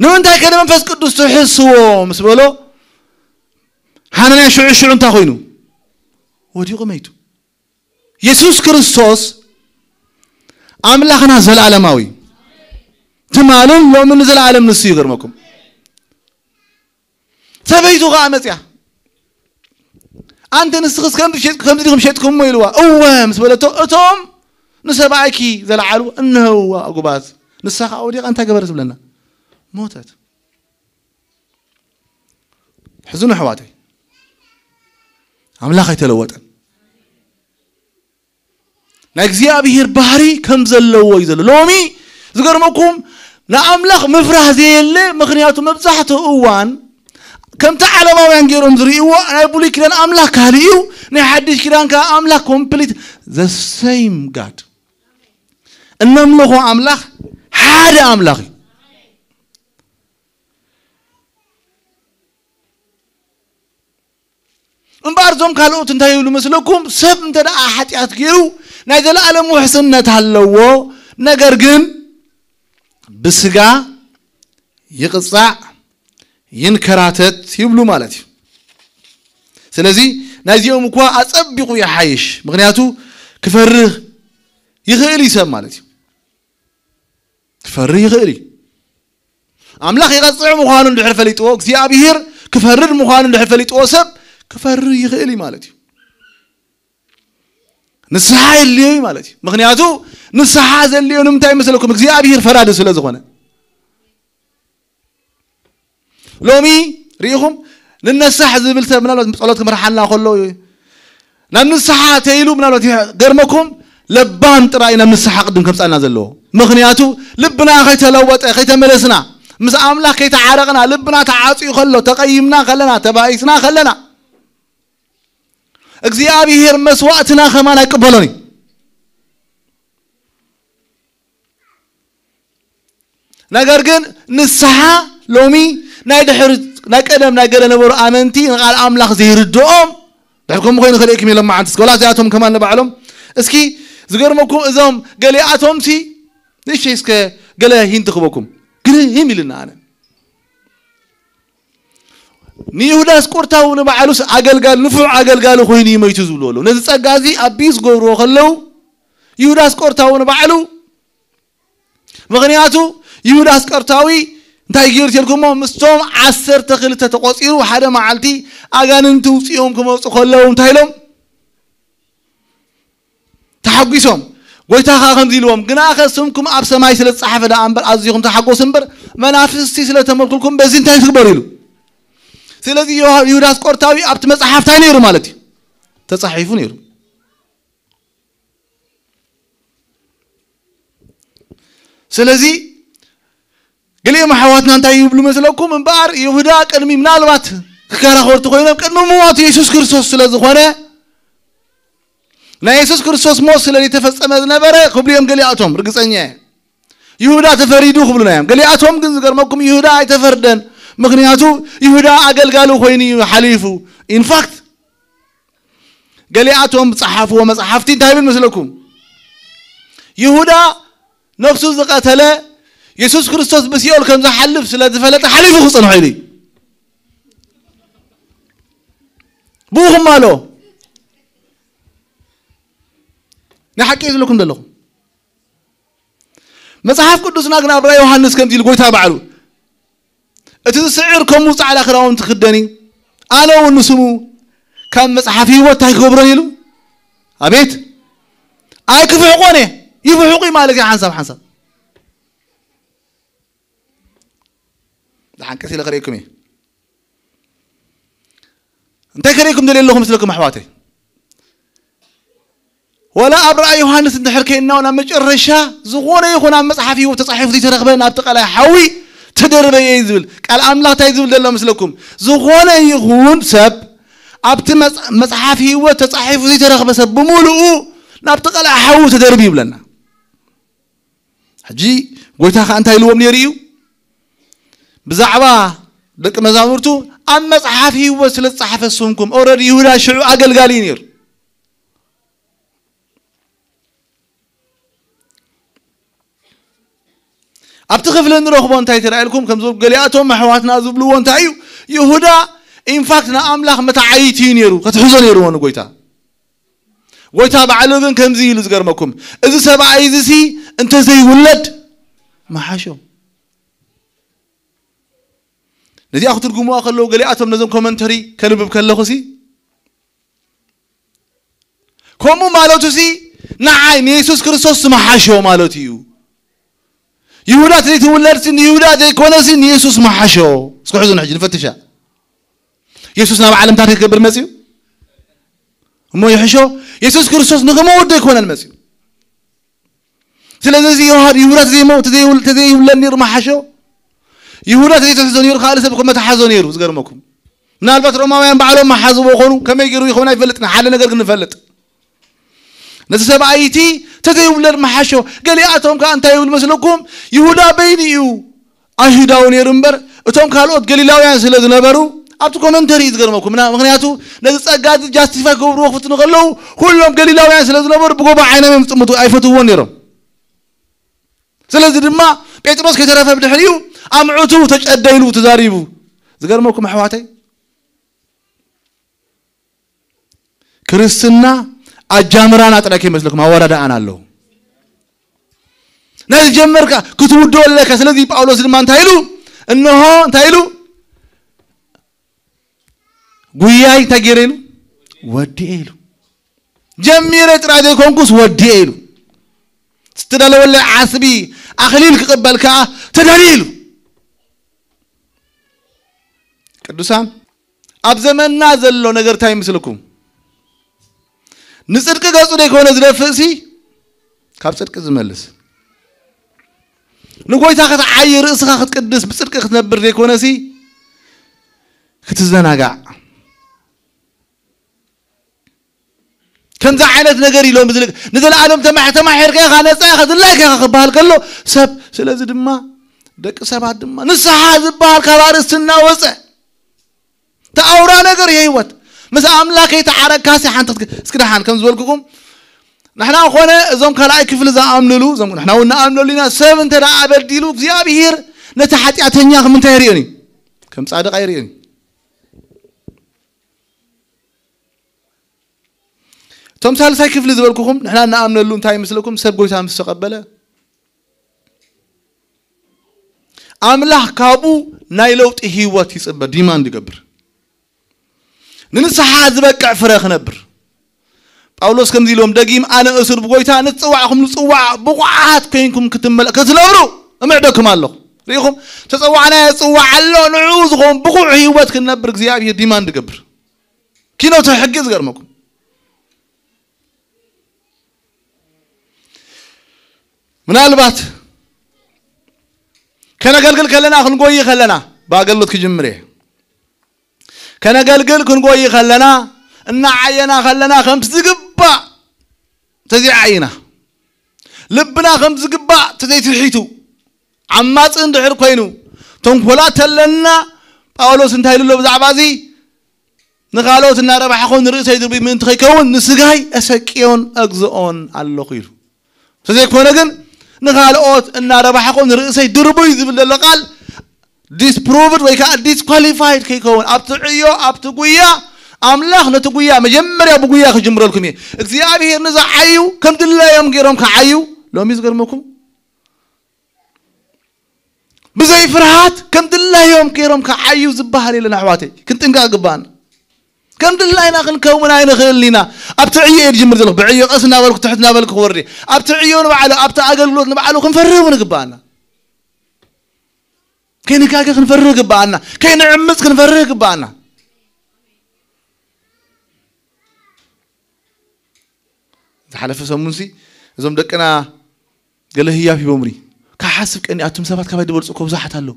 ንምንታይ ከ ንመንፈስ ቅዱስ ትሕስዎ ምስ በሎ ሃናንያ ሽዑ ሽዑ እንታይ ኮይኑ ወዲቑ መይቱ። የሱስ ክርስቶስ ኣምላኽና ዘለኣለማዊ ትማልን ሎምን ንዘለኣለም ንሱ ይገርመኩም። ሰበይቱ ከኣ መጽያ ኣንቲ ንስኽስ ከምዚ ሸጥ-፣ ከምዚ ዲኹም ሸጥኩሞ ኢልዋ። እወ ምስ በለቶ እቶም ንሰብኣይኪ ዘለዓሉ እነህዋ ኣጉባዝ ንሳ ከኣ ወዲቓ እንታይ ገበረት ትብለና? ሞተት። ሕዝኑ ኣሕዋተይ ኣምላኽ ኣይተለወጠን። ናይ እግዚኣብሔር ባህሪ ከም ዘለዎ እዩ ዘሎ። ሎሚ ዝገርመኩም ንኣምላኽ ምፍራህ ዘየለ፣ ምኽንያቱ መብዛሕትኡ እዋን ከምቲ ዓለማውያን ገይሮም ዝርእይዎ ናይ ብሉይ ኪዳን ኣምላኽ ካልእ እዩ፣ ናይ ሓድሽ ኪዳን ከኣ ኣምላኽ ኮምፕሊት the same God እነምልኾ ኣምላኽ ሓደ ኣምላኽ እዩ። እምበኣር እዞም ካልኦት እንታይ ይብሉ መስለኩም? ሰብ እንተ ደኣ ሓጢኣት ገይሩ ናይ ዘለኣለም ውሕስነት ኣለዎ፣ ነገር ግን ብስጋ ይቕጻዕ ይንከራተት ይብሉ ማለት እዩ። ስለዚ ናይዚኦም እኳ ኣጸቢቑ ይሓይሽ፣ ምኽንያቱ ክፈርህ ይኽእል እዩ ሰብ ማለት እዩ። ክፈርህ ይኽእል እዩ። ኣምላኽ ይቐጽዕ ምዃኑ እንድሕር ፈሊጥዎ፣ እግዚኣብሔር ክፈርድ ምዃኑ እንድሕር ፈሊጥዎ ሰብ ክፈርህ ይኽእል እዩ ማለት እዩ። ንስሓ የድልዮ እዩ ማለት እዩ። ምኽንያቱ ንስሓ ዘድልዮ ንምንታይ ይመስለኩም? እግዚኣብሔር ፈራዲ ስለ ዝኾነ። ሎሚ ርኢኹም ንነሳሕ ዝብል ሰብ ምናልባት ጸሎት ክመርሓና ከሎ ናብ ንስሓ ተይሉ ምናልባት ይገርመኩም ለባም ጥራይ ናብ ንስሓ ቅድም ከምጻና ዘለዎ። ምኽንያቱ ልብና ከይተለወጠ ከይተመለስና ምስ ኣምላኽ ከይተዓረቕና ልብና ተዓጽዩ ከሎ ተቐይምና ከለና ተባኢስና ከለና እግዚኣብሔር መስዋእትና ከማን ኣይቅበሎን እዩ። ነገር ግን ንስሓ ሎሚ ናይ ድሕር ናይ ቀደም ናይ ገለ ነበሩ ኣመንቲ ንቃል ኣምላኽ ዘይርድኦም ድሕር ከምኡ ኮይኑ ከልእኩም የሎም መዓንትስ ጎላ እዚኣቶም ከማን ንባዕሎም እስኪ ዝገርመኩም እዞም ገሊኣቶም ሲ ንእሽተይ እስከ ገለ ሂንት ክበኩም ግርም ኢልና ኣነ ንይሁዳ ኣስቆርታዊ ንባዕሉስ ኣገልጋል ንፉዕ ኣገልጋሊ ኮይኑ ይመይቱ ዝብሉ ኣለዉ ነዚ ጸጋ እዚ ኣቢዩ ዝገብርዎ ከለዉ ይሁዳ ኣስቆርታዊ ንባዕሉ ምኽንያቱ ይሁዳ ኣስቆርታዊ እንታይ ገይሩ ተልኩሞ ምስቶም ዓሰርተ ክልተ ተቆፂሩ ሓደ መዓልቲ ኣጋንንቲ ውፅኦም ክመፁ ከለዉ እንታይ ኢሎም ተሓጒሶም ጎይታ ኸዓ ከምዚ ኢልዎም ግና ኸ ስምኩም ኣብ ሰማይ ስለ ዝፀሓፈ ደኣ እምበር ኣዝኹም ተሓጎሱ እምበር መናፍስቲ ስለ ተመልኩልኩም በዚ እንታይ ትግበሩ ኢሉ ስለዚ ይሁዳ ኣስቆርታዊ ኣብቲ መፅሓፍ እንታይ ነይሩ ማለት እዩ ተፃሒፉ ነይሩ ስለዚ ገሊኦም ኣሕዋትና እንታይ ይብሉ መስለኩም እምበኣር ይሁዳ ቅድሚ ምናልባት ክከራኸርቱ ኮይኖም ቅድሚ ምዋቱ የሱስ ክርስቶስ ስለ ዝኾነ ናይ የሱስ ክርስቶስ ሞት ስለ ዘይተፈጸመ ዝነበረ ክብሉ እዮም ገሊኣቶም ርግጸኛ እየ ይሁዳ ተፈሪዱ ክብሉና እዮም ገሊኣቶም ግን ዝገርመኩም ይሁዳ ኣይተፈርደን ምክንያቱ ይሁዳ ኣገልጋሊ ኮይኑ እዩ ሓሊፉ ኢንፋክት ገሊኣቶም ዝጸሓፍዎ መጽሓፍቲ እንታይ ይብል መስለኩም? ይሁዳ ነፍሱ ዝቐተለ የሱስ ክርስቶስ ብሲኦል ከም ዝሓልፍ ስለ ዝፈለጠ ሓሊፉ ክጸንሖ ኢሉ እዩ። ብኡ ክማሎ ናይ ሓቂ ዝብለኩም ዘለኹ መጽሓፍ ቅዱስና ግን ኣብ ራእይ ዮሃንስ ከምዚ ኢሉ ጎይታ ባዕሉ እቲ ዝስዕር ከምኡ ጻዕዳ ክዳውንቲ ክደን እዩ ኣነ እውን ንስሙ ካብ መጽሓፍ ህይወት እንታይ ክገብሮን ኢሉ ኣቤት ኣይክፍሕቆን እየ ይፍሕቁ ማለት እዩ ሓንሳብ ሓንሳብ ደሓን ቀስ ኢለ ክርእየኩም እየ እንታይ ከርእየኩም ደልየ ኣለኹ ምስለኩም ኣሕዋተይ ወላ ኣብ ራእይ ዮሃንስ እንድሕር ከይድና ናብ መጨረሻ ዝኾነ ይኹን ኣብ መጽሓፍ ህይወት ተጻሒፉ ዘይተረኽበ ናብቲ ቀላይ ሓዊ ተደርበየ እዩ ዝብል ቃል ኣምላኽ እንታይ ዝብል ዘሎ ምስለኩም ዝኾነ ይኹን ሰብ ኣብቲ መጽሓፍ ህይወት ተጻሒፉ ዘይተረኽበ ሰብ ብምሉኡ ናብቲ ቀላይ ሓዊ ተደርብ ይብለና ሕጂ ጎይታ ከዓ እንታይ ኢልዎም ነይሩ እዩ ብዛዕባ ደቂ መዛሙርቱ ኣብ መጽሓፍ ህይወት ስለ ዝጸሓፈ ስምኩም ኦረድ ይሁዳ ሽዑ ኣገልጋሊ እዩ ነይሩ ኣብቲ ክፍሊ ንረኽቦ እንታይ ተራእልኩም ከም ገሊኣቶም ኣሕዋትና ዝብልዎ እንታይ እዩ ይሁዳ ኢንፋክት ንኣምላኽ መተዓይት እዩ ነይሩ ከትሕዞ ነይርዎ ንጎይታ ጎይታ ባዕሉ ግን ከምዚ ኢሉ ዝገርመኩም እዚ ሰብኣይ እዚ ሲ እንተዘይውለድ መሓሾ ነዚኣ ክትርጉምዋ ከለዉ ገሊኣቶም ነዞም ኮመንተሪ ከንብብ ከለኹ ሲ ከምኡ ማለቱ ሲ ንዓይ ንየሱስ ክርስቶስ ዝመሓሾ ማለት እዩ ይሁዳ ዘይትውለድ ሲ ንይሁዳ ዘይኮነ ሲ ንየሱስ መሓሾ እስኪ ሕዙ ንሕጂ ንፈትሻ የሱስ ናብ ዓለም እንታይ ክገብር መፅዩ እሞ ይሕሾ የሱስ ክርስቶስ ንክመውት ዘይኮነን መፅዩ ስለዚ እዚ ዮሃድ ይሁዳ ተዘይሞ ተዘይውል ተዘይውለድ ነይሩ መሓሾ ይሁዳ ተዘይተሕዞ ነይሩ ካልእ ሰብ ኮመ ተሓዞ ነይሩ ዝገርመኩም ምናልባት ሮማውያን ባዕሎም መሓዝዎ ኾኑ ከመይ ገይሩ ይኸውን ኣይፈልጥን ሓደ ነገር ግን ንፈልጥ ነቲ ሰብኣይቲ ተዘይውለድ መሓሾ ገሊኣቶም ከዓ እንታይ ይብል መስለኩም ይሁዳ በይኑ እዩ ኣይሁዳዊ ነይሩ እምበር እቶም ካልኦት ገሊላውያን ስለ ዝነበሩ ኣብቲ ኮመንተሪ እዩ ዝገርመኩም። ምና-፣ ምኽንያቱ ነዚ ጸጋ እዚ ጃስቲፋይ ክገብርዎ ክፍትኑ ከለዉ፣ ኩሎም ገሊላውያን ስለ ዝነበሩ ብጎቦ ዓይኖም እዮም ዝጥምቱ፣ ኣይፈትውዎን ነይሮም። ስለዚ ድማ ጴጥሮስ ከይተረፈ ብድሕሪኡ ኣምዕቱ ተጨደይሉ ተዛሪቡ። ዝገርመኩም ኣሕዋተይ፣ ክርስትና ኣጃምራና ጥራይ ከይመስለኩም ኣወዳድኣና ኣለዉ። ናይ ዝጀመርካ ክትውድኦ ኣለካ። ስለዚ ጳውሎስ ድማ እንታይ ኢሉ? እንሆ እንታይ ኢሉ? ጉያይ እንታይ ገይረ ኢሉ? ወዲኤ ኢሉ። ጀሚረ ጥራይ ዘይኮንኩስ ወዲኤ ኢሉ። ዝተዳለወለይ ዓስቢ ኣኽሊል ክቕበል ከኣ ተዳልየ ኢሉ። ቅዱሳን፣ ኣብ ዘመንና ዘሎ ነገር እንታይ ይመስለኩም? ንጽድቂ ገጹ ዘይኮነ ዝደፍእሲ ካብ ጽድቂ ዝመልስ፣ ንጎይታ ክትዓይ ርእስኻ ክትቅድስ ብጽድቂ ክትነብር ዘይኮነሲ ክትዘናጋዕ። ከምዚ ዓይነት ነገር ኢሎም ዝልክ ንዘለኣለም ተማሕ-፣ ተማሒርካ ኢኻ፣ ነጻ ኢኻ፣ ዝላይካ ኢኻ ክበሃል ከሎ ሰብ። ስለዚ ድማ ደቂ ሰባት ድማ ንስሓ ዝበሃል ካብ ኣርእስቲ እናወጸ፣ እቲ ኣውራ ነገር የህይወት ምስ ኣምላኽ ከይተዓረግካሲ ሓንቲ ክትክ-፣ እስኪ ደሓን ከም ዝበልኩኹም፣ ንሕና ኾነ እዞም ካልኣይ ክፍሊ ዝኣምንሉ፣ እዞም ንሕና እውን ንኣምነሉ ኢና። ሰብ እንተ ደኣ በዲሉ እግዚኣብሔር ነቲ ሓጢኣተኛ ከም እንታይ ይርእዮን እዩ? ከም ጻድቕ ኣይርእዮን እዩ። እቶም ሳልሳይ ክፍሊ ዝበልኩኹም ንሕና ንኣምነሉ እንታይ ይመስለኩም? ሰብ ጎይታ ምስ ተቐበለ ኣምላኽ ካብኡ ናይ ለውጢ ህይወት ይጽበ፣ ዲማንድ ይገብር። ንንስሓ ዝበቅዕ ፍረ ክነብር። ጳውሎስ ከምዚ ኢሎም ደጊም፣ ኣነ እሱር ብጎይታ ንትጽዋዕኹም ንጽዋዕ ብቑዓት ኮይንኩም ክትመለ-፣ ክትነብሩ እምዕደኩም ኣለኹ። ርኢኹም? ተጸዋዕናዮ ጽዋዕ ኣሎ፣ ንዕኡ ዝኾን ብቑዕ ህይወት ክንነብር እግዚኣብሔር ዲማንድ ይገብር። ኪኖተ ሕጊ ዝገርመኩም። ምናልባት ከነገልግል ከለና፣ ክንጎይ ከለና፣ ብኣገልግሎት ክጅምር እየ። ከነገልግል ክንጎይ ከለና፣ እናዓየና ከለና፣ ከም ዝግባእ ተዘይዓይና፣ ልብና ከም ዝግባእ ተዘይትሒቱ፣ ዓማጺ እንድሕር ኮይኑ፣ ተንኮላት ተለና፣ ጳውሎስ እንታይ ኢሉ ኣሎ ብዛዕባ እዚ? ንኻልኦት እናረባሕኹ ንርእሰይ ድርቡይ ምእንቲ ከይከውን ንስጋይ እሰቅዮን እግዝኦን ኣለኹ ኢሉ። ተዘይኮነ ግን ንኻልኦት እናረባሕኹ ንርእሰይ ድርቡይ ዝብል ዘሎ ቃል ዲስፕሩቭድ ወይ ከዓ ዲስኳሊፋይድ ከይከውን፣ ኣብቲ ዕዮ፣ ኣብቲ ጉያ፣ ኣምላኽ ነቲ ጉያ መጀመርያ ብጉያ ክጅምረልኩም እየ። እግዚኣብሔር ንዝዓዩ ከም ድላዮም ገይሮም ክዓዩ፣ ሎሚ ዝገርመኩም ብዘይ ፍርሃት ከም ድላዮም ገይሮም ክዓዩ ዝበሃል የለን ኣሕዋተይ። ክንጥንቀቕ ግባኣና። ከም ድላይና ክንከውን ኣይንኽእልን ኢና። ኣብቲ ዕዮ እየ ዝጅምር ዘለኹ። ብዕዮ ቀስ እናበልኩ ትሕት እናበልኩ ክወርድ እየ። ኣብቲ ዕዮ ንባዕሉ፣ ኣብቲ ኣገልግሎት ንባዕሉ ክንፈርህ እውን ይግባኣና። ከይንጋገ ክንፈርህ ይግባኣና። ከይንዕምፅ ክንፈርህ ይግባኣና። ዝሓለፈ ሰሙንሲ እዞም ደቅና ገለ ህያብ ሂቦምኒ። ክሓስብ ቀኒ ኣቱም ሰባት ካባይ ዝበልጹ እኮ ብዙሓት ኣለዉ።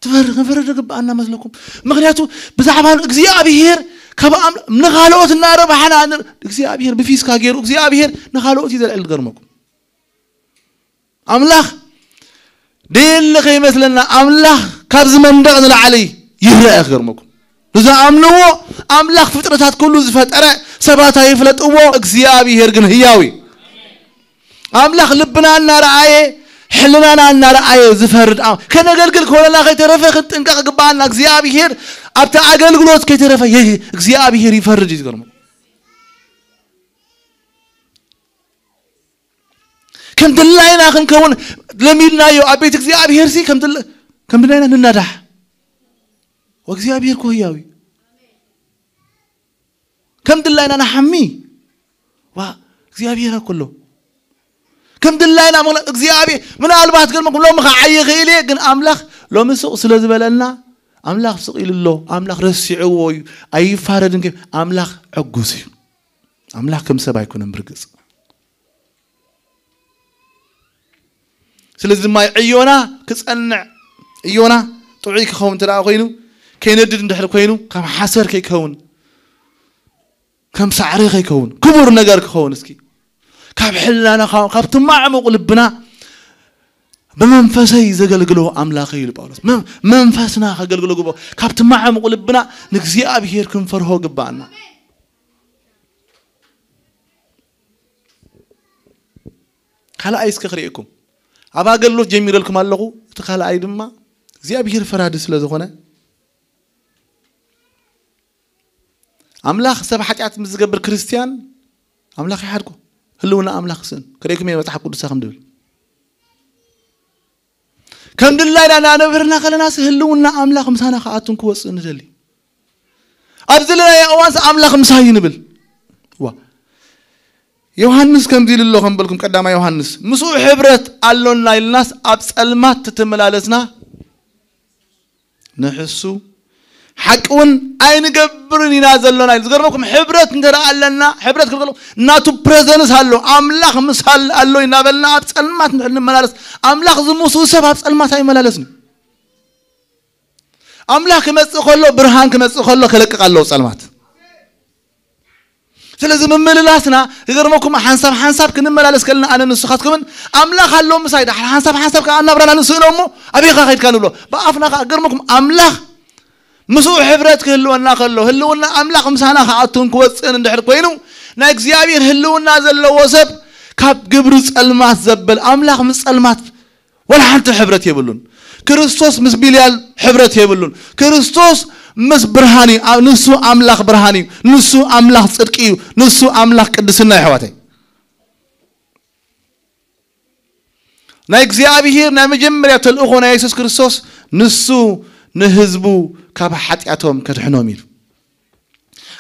ትፈርህ፣ ክንፈርህ ዶ ግብኣና መስለኩም? ምኽንያቱ ብዛዕባ እግዚኣብሄር ካብ ኣም-፣ ንኻልኦት እናረባሕና ን-፣ እግዚኣብሄር ብፊስካ ገይሩ እግዚኣብሄር ንኻልኦት እዩ ዘልዕል ዝገርመኩም። ኣምላኽ ደየለ ከይመስለና ኣምላኽ ካብዚ መንደቕ ንላዕሊ ይረአ ክገርመኩም። ንዝኣምንዎ ኣምላኽ ፍጥረታት ኩሉ ዝፈጠረ ሰባት ኣይፍለጥዎ እግዚኣብሄር ግን ህያው እዩ። ኣምላኽ ልብና እናረኣየ ሕልናና እናረኣየ ዝፈርድ ኣም-፣ ከነገልግል ከለና ከይተረፈ ክንጥንቀቕ ግብኣና። እግዚኣብሄር ኣብቲ ኣገልግሎት ከይተረፈ የ-፣ እግዚኣብሄር ይፈርድ እዩ ዝገርመኩም። ከም ድላይና ክንከውን ለሚድናዮ ኣብ ቤት እግዚኣብሄር ሲ ከም ድላ-፣ ከም ድላይና ንናዳሕ። ወእግዚኣብሄር እኮ ህያው እዩ። ከም ድላይና ንሓሚ። ዋ እግዚኣብሄር እኮ ኣሎ። ከም ድላይና ምኽንያት እግዚኣብሄር ምናልባት ገርመኩም ሎሚ ከዓይ ይኽእል እየ፣ ግን ኣምላኽ ሎሚ ስቕ ስለ ዝበለና ኣምላኽ ስቕ ኢሉ ኣሎ። ኣምላኽ ረሲዕዎ እዩ። ኣይፋረድን ከ-፣ ኣምላኽ ዕጉስ እዩ። ኣምላኽ ከም ሰብ ኣይኮነን ብርግጽ። ስለዚ ድማ ዕዮና ክጸንዕ፣ ዕዮና ጥዑይ ክኸውን እንተ ደኣ ኮይኑ፣ ከይነድድ እንድሕር ኮይኑ፣ ከም ሓሰር ከይከውን፣ ከም ሳዕሪ ከይከውን፣ ክቡር ነገር ክኸውን፣ እስኪ ካብ ሕልናና፣ ካብ፣ ካብቲ ማዕሙቕ ልብና ብመንፈሰይ ዘገልግሎ ኣምላኸይ ኢሉ ጳውሎስ። መ-፣ መንፈስና ከገልግሎ ግቦ። ካብቲ ማዕሙቕ ልብና ንእግዚኣብሔር ክንፈርሆ ግባኣና። ካልኣይ እስከ ክርእየኩም። ኣብ ኣገልግሎት ጀሚረልኩም ኣለኹ። እቲ ካልኣይ ድማ እግዚኣብሔር ፈራዲ ስለ ዝኾነ፣ ኣምላኽ ሰብ ሓጢኣት ምስ ዝገብር ክርስትያን ኣምላኽ ይሓድጎ። ህልውና ኣምላኽ ስእን። ክርእየኩም እየ መጽሓፍ ቅዱሳ ከም ድብል። ከም ድላይና እናነበርና ከለናስ ህልውና ኣምላኽ ምሳና ክኣቱን ክወፅእ ንደሊ። ኣብዚ ለናዮ እዋንስ ኣምላኽ ምሳይ ንብል። ዋ። ዮሃንስ ከምዚ ኢሉ ኣሎ ከም በልኩም፣ ቀዳማይ ዮሃንስ፣ ምስኡ ሕብረት ኣሎና ኢልናስ ኣብ ጸልማት ትትመላለስና ንሕሱ ሓቂ እውን ኣይንገብርን ኢና ዘሎና ኢሉ። ዝገርመኩም፣ ሕብረት እንተ ደኣ ኣለና፣ ሕብረት ክልክሎ ናቱ ፕሬዘንስ ኣሎ፣ ኣምላኽ ምሳል ኣሎ እናበልና ኣብ ጸልማት እንድሕር ንመላለስ፣ ኣምላኽ ዝምስኡ ሰብ ኣብ ጸልማት ኣይመላለስን። ኣምላኽ ክመጽእ ከሎ፣ ብርሃን ክመጽእ ከሎ፣ ከለቅቕ ኣለዎ ጸልማት። ስለዚ ምምልላስና ክገርመኩም፣ ሓንሳብ ሓንሳብ ክንመላለስ ከለና፣ ኣነ ንስኻትኩምን ኣምላኽ ኣሎ ምሳይ፣ ዳሕር ሓንሳብ ሓንሳብ ከኣ እናብራና ንስእኖ እሞ፣ ኣበይ ኢኻ ከይድካ ንብሎ። ብኣፍና ከኣ ክገርመኩም፣ ኣምላኽ ምስኡ ሕብረት ክህልወና ከሎ፣ ህልውና ኣምላኽ ምሳና ክኣቱን ክወፅእን እንድሕር ኮይኑ፣ ናይ እግዚኣብሔር ህልውና ዘለዎ ሰብ ካብ ግብሪ ጸልማት ዘበል፣ ኣምላኽ ምስ ጸልማት ወላ ሓንቲ ሕብረት የብሉን። ክርስቶስ ምስ ቢልያል ሕብረት የብሉን። ክርስቶስ ምስ ብርሃን እዩ። ኣ-፣ ንሱ ኣምላኽ ብርሃን እዩ። ንሱ ኣምላኽ ጽድቂ እዩ። ንሱ ኣምላኽ ቅድስና እዩ፣ ኣሕዋተይ። ናይ እግዚኣብሔር ናይ መጀመርያ ተልእኾ ናይ የሱስ ክርስቶስ፣ ንሱ ንህዝቡ ካብ ሓጢኣቶም ከድሕኖም ኢሉ።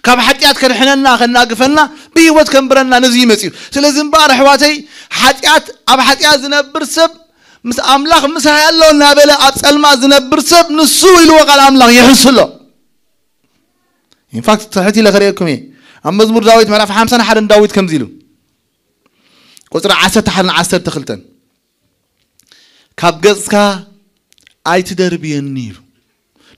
ካብ ሓጢኣት ከድሕነና፣ ከናግፈና፣ ብህይወት ከንብረና ነዚ እዩ መጺኡ። ስለዚ እምበኣር ኣሕዋተይ፣ ሓጢኣት፣ ኣብ ሓጢኣት ዝነብር ሰብ፣ ምስ ኣምላኽ ምሳይ ኣሎ እናበለ ኣብ ጸልማት ዝነብር ሰብ፣ ንሱ ኢልዎ ቃል ኣምላኽ ይሕሱ ኣሎ። ኢንፋክት፣ ትሕት ኢለ ከርእየኩም እየ። ኣብ መዝሙር ዳዊት ምዕራፍ ሓምሳን ሓደን ዳዊት ከምዚ ኢሉ፣ ቁጽሪ ዓሰርተ ሓደን ዓሰርተ ክልተን፣ ካብ ገጽካ ኣይትደርብየኒ ኢሉ።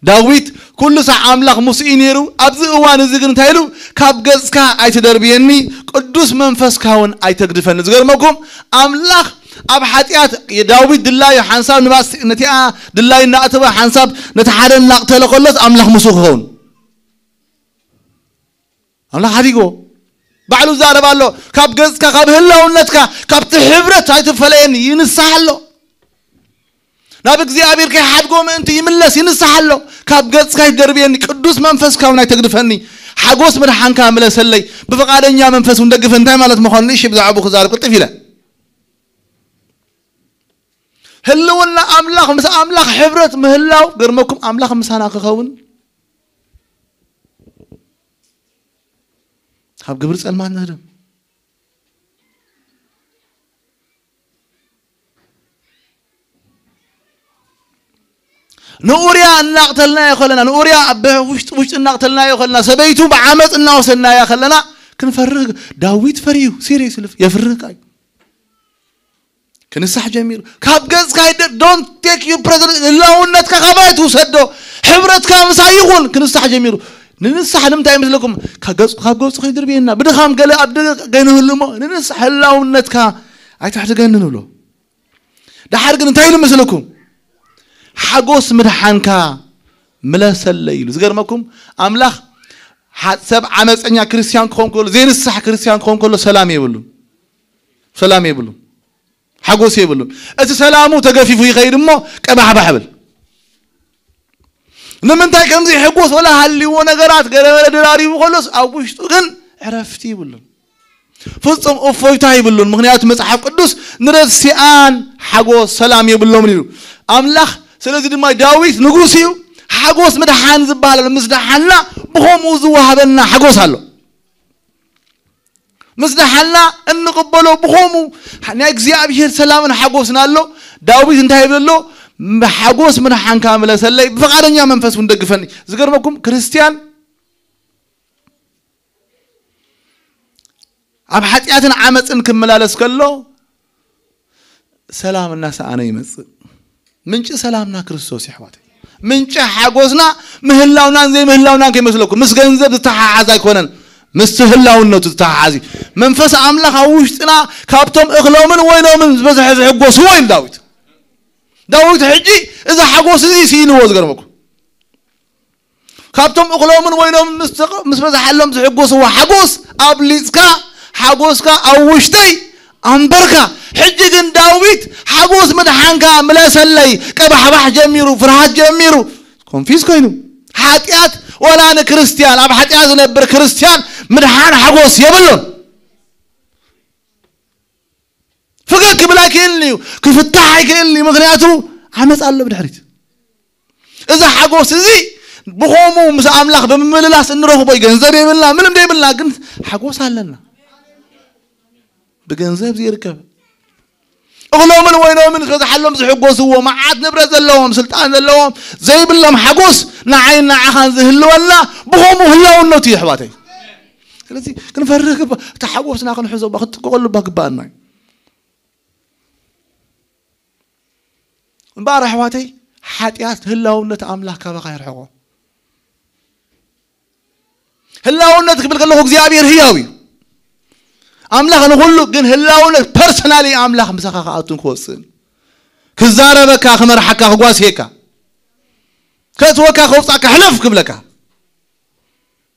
ዳዊት ኩሉ ሳዕ ኣምላኽ ምስኡ እዩ ነይሩ። ኣብዚ እዋን እዚ ግን እንታይ ኢሉ? ካብ ገጽካ ኣይትደርብየኒ፣ ቅዱስ መንፈስካ እውን ኣይተግድፈኒ። ዝገርመኩም፣ ኣምላኽ ኣብ ሓጢኣት፣ ዳዊት ድላዩ ሓንሳብ ንባስ-፣ ነቲኣ ድላዩ እናእተወ ሓንሳብ ነቲ ሓደ እናቕተለ ከሎስ ኣምላኽ ምስኡ ክኸውን። ኣምላኽ ሓዲግዎ። ባዕሉ ይዛረብ ኣሎ። ካብ ገጽካ፣ ካብ ህላውነትካ፣ ካብቲ ሕብረት ኣይትፈለየኒ፣ ይንስሓ ኣሎ። ናብ እግዚኣብሔር ከይሓድጎ ምእንቲ ይምለስ፣ ይንስሓ ኣሎ። ካብ ገጽካ ኣይትደርብየኒ፣ ቅዱስ መንፈስካ እውን ኣይተግድፈኒ። ሓጎስ ምድሓንካ ምለሰለይ፣ ብፍቓደኛ መንፈስ እውን ደግፈ። እንታይ ማለት ምዃኑ ንእሺ ብዛዕባኡ ክዛረብ ቅልጥፍ ኢለ። ህልውና ኣምላኽ፣ ምስ ኣምላኽ ሕብረት ምህላው፣ ገርመኩም፣ ኣምላኽ ምሳና ክኸውን ካብ ግብሪ ጸልማት ንህደም። ንኡርያ እናቕተልናዮ ከለና፣ ንኡርያ ኣብ ውሽጢ ውሽጢ እናቕተልናዮ ከለና፣ ሰበይቱ ብዓመፅ እናወሰድናያ ከለና፣ ክንፈርህ፣ ዳዊት ፈርዩ፣ ሲሪየስ የፍርህካ እዩ። ክንሳሕ ጀሚሩ። ካብ ገጽካ ይደ-፣ don't take your presence፣ ህላውነትካ ካባይ ትውሰዶ። ሕብረትካ ምሳይ ይኹን። ክንሳሕ ጀሚሩ። ንንሳሕ ንምንታይ ይመስለኩም? ካብ ገጹ፣ ካብ ገጹ ከይድርብየና። ብድኻም ገለ ኣብ ደገ ገንህሉ እሞ፣ ንንሳሕ ህላውነትካ ኣይተሕድገኒ ንብሎ። ደሓር ግን እንታይ ኢሉ መስለኩም? ሓጎስ ምድሓንካ ምለሰለይ ኢሉ። ዝገርመኩም፣ ኣምላኽ ሓ-፣ ሰብ ዓመፀኛ ክርስትያን ክኾን ከሎ፣ ዘይንሳሕ ክርስትያን ክኾን ከሎ ሰላም የብሉን። ሰላም የብሉን። ሓጎስ የብሉን። እቲ ሰላሙ ተገፊፉ ይኸይድ እሞ ቀባሕባሕ ብል። ንምንታይ ከምዚ ይሕጎስ? ወላ ሃልይዎ ነገራት ገለመለ ደራሪቡ ከሎስ ኣብ ውሽጡ ግን ዕረፍቲ ይብሉን። ፍጹም እፎይታ ይብሉን። ምኽንያቱ መጽሓፍ ቅዱስ ንረሲኣን ሓጎስ ሰላም የብሎምን ኢሉ ኣምላኽ። ስለዚ ድማ ዳዊት ንጉስ እዩ። ሓጎስ ምድሓን ዝበሃል ኣሎ። ምስ ደሓና ብኸምኡ ዝወሃበና ሓጎስ ኣሎ። ምስ ደሓና እንቕበሎ ብኸምኡ ናይ እግዚኣብሔር ሰላምን ሓጎስን ኣሎ። ዳዊት እንታይ ይብል ኣሎ? "ሓጎስ ምድሓንካ ምለሰለይ፣ ብፍቓደኛ መንፈስ እውን ደግፈኒ።" ዝገርመኩም ክርስትያን ኣብ ሓጢኣትን ዓመፅን ክመላለስ ከሎ ሰላም እናሰኣነ ይመፅእ። ምንጪ ሰላምና ክርስቶስ እዩ፣ ኣሕዋተይ። ምንጪ ሓጎስና ምህላውናን ዘይምህላውናን ከይመስለኩም። ምስ ገንዘብ ዝተሓሓዝ ኣይኮነን፣ ምስቲ ህላውነቱ ዝተሓሓዝ እዩ። መንፈስ ኣምላኽ ኣብ ውሽጥና ካብቶም እኽሎምን ወይኖምን ዝበዝሐ ዝሕጎስዎ ኢሉ ዳዊት። ዳዊት ሕጂ እዚ ሓጎስ እዚ ስኢንዎ። ዝገርመኩም፣ ካብቶም እኽሎምን ወይኖም ምስ ተቐ-፣ ምስ በዝሓሎም ዝሕጎስዎ ሓጎስ ኣብሊጽካ፣ ሓጎስካ ኣብ ውሽጠይ ኣንበርካ። ሕጂ ግን ዳዊት ሓጎስ ምድሓንካ ምለሰለይ፣ ቀባሕባሕ ጀሚሩ፣ ፍርሃት ጀሚሩ፣ ኮንፊዝ ኮይኑ። ሓጢኣት ወላ ንክርስትያን፣ ኣብ ሓጢኣት ዝነብር ክርስትያን ምድሓን ሓጎስ የብሉን። ፈገግ ክብል ኣይክእልን እዩ፣ ክፍታሕ ኣይክእልን እዩ። ምኽንያቱ ዓመፅ ኣሎ ብድሕሪት። እዚ ሓጎስ እዚ ብኸምኡ ምስ ኣምላኽ ብምምልላስ እንረኽቦ እዩ። ገንዘብ የብልና፣ ምንም ዘይብልና፣ ግን ሓጎስ ኣለና። ብገንዘብ ዘይርከብ፣ እኽሎምን ወይኖምን ዝበዝሓሎም ዝሕጎስዎ፣ መዓት ንብረት ዘለዎም፣ ስልጣን ዘለዎም፣ ዘይብሎም ሓጎስ ንዓይን ንዓኻን ዝህልወና ብኸምኡ ህላውነቱ እዩ፣ ኣሕዋተይ። ስለዚ ክንፈርህ ግባ፣ እቲ ሓጎስና ክንሕዞ ባ-፣ ክንጥንቀቐሉ ባ ግባኣና እዩ። እምበኣር ኣሕዋተይ፣ ሓጢኣት ህላውነት ኣምላኽ ካባኻ የርሕቆ። ህላውነት ክብል ከለኹ እግዚኣብሔር ህያው እዩ። ኣምላኽ ንኹሉ፣ ግን ህላውነት ፐርሰናሊ ኣምላኽ ምሳኻ ክኣቱን ክወፅእን፣ ክዛረበካ፣ ክመርሓካ፣ ክጓስየካ፣ ከእትወካ፣ ከውፃካ፣ ሕለፍ ክብለካ፣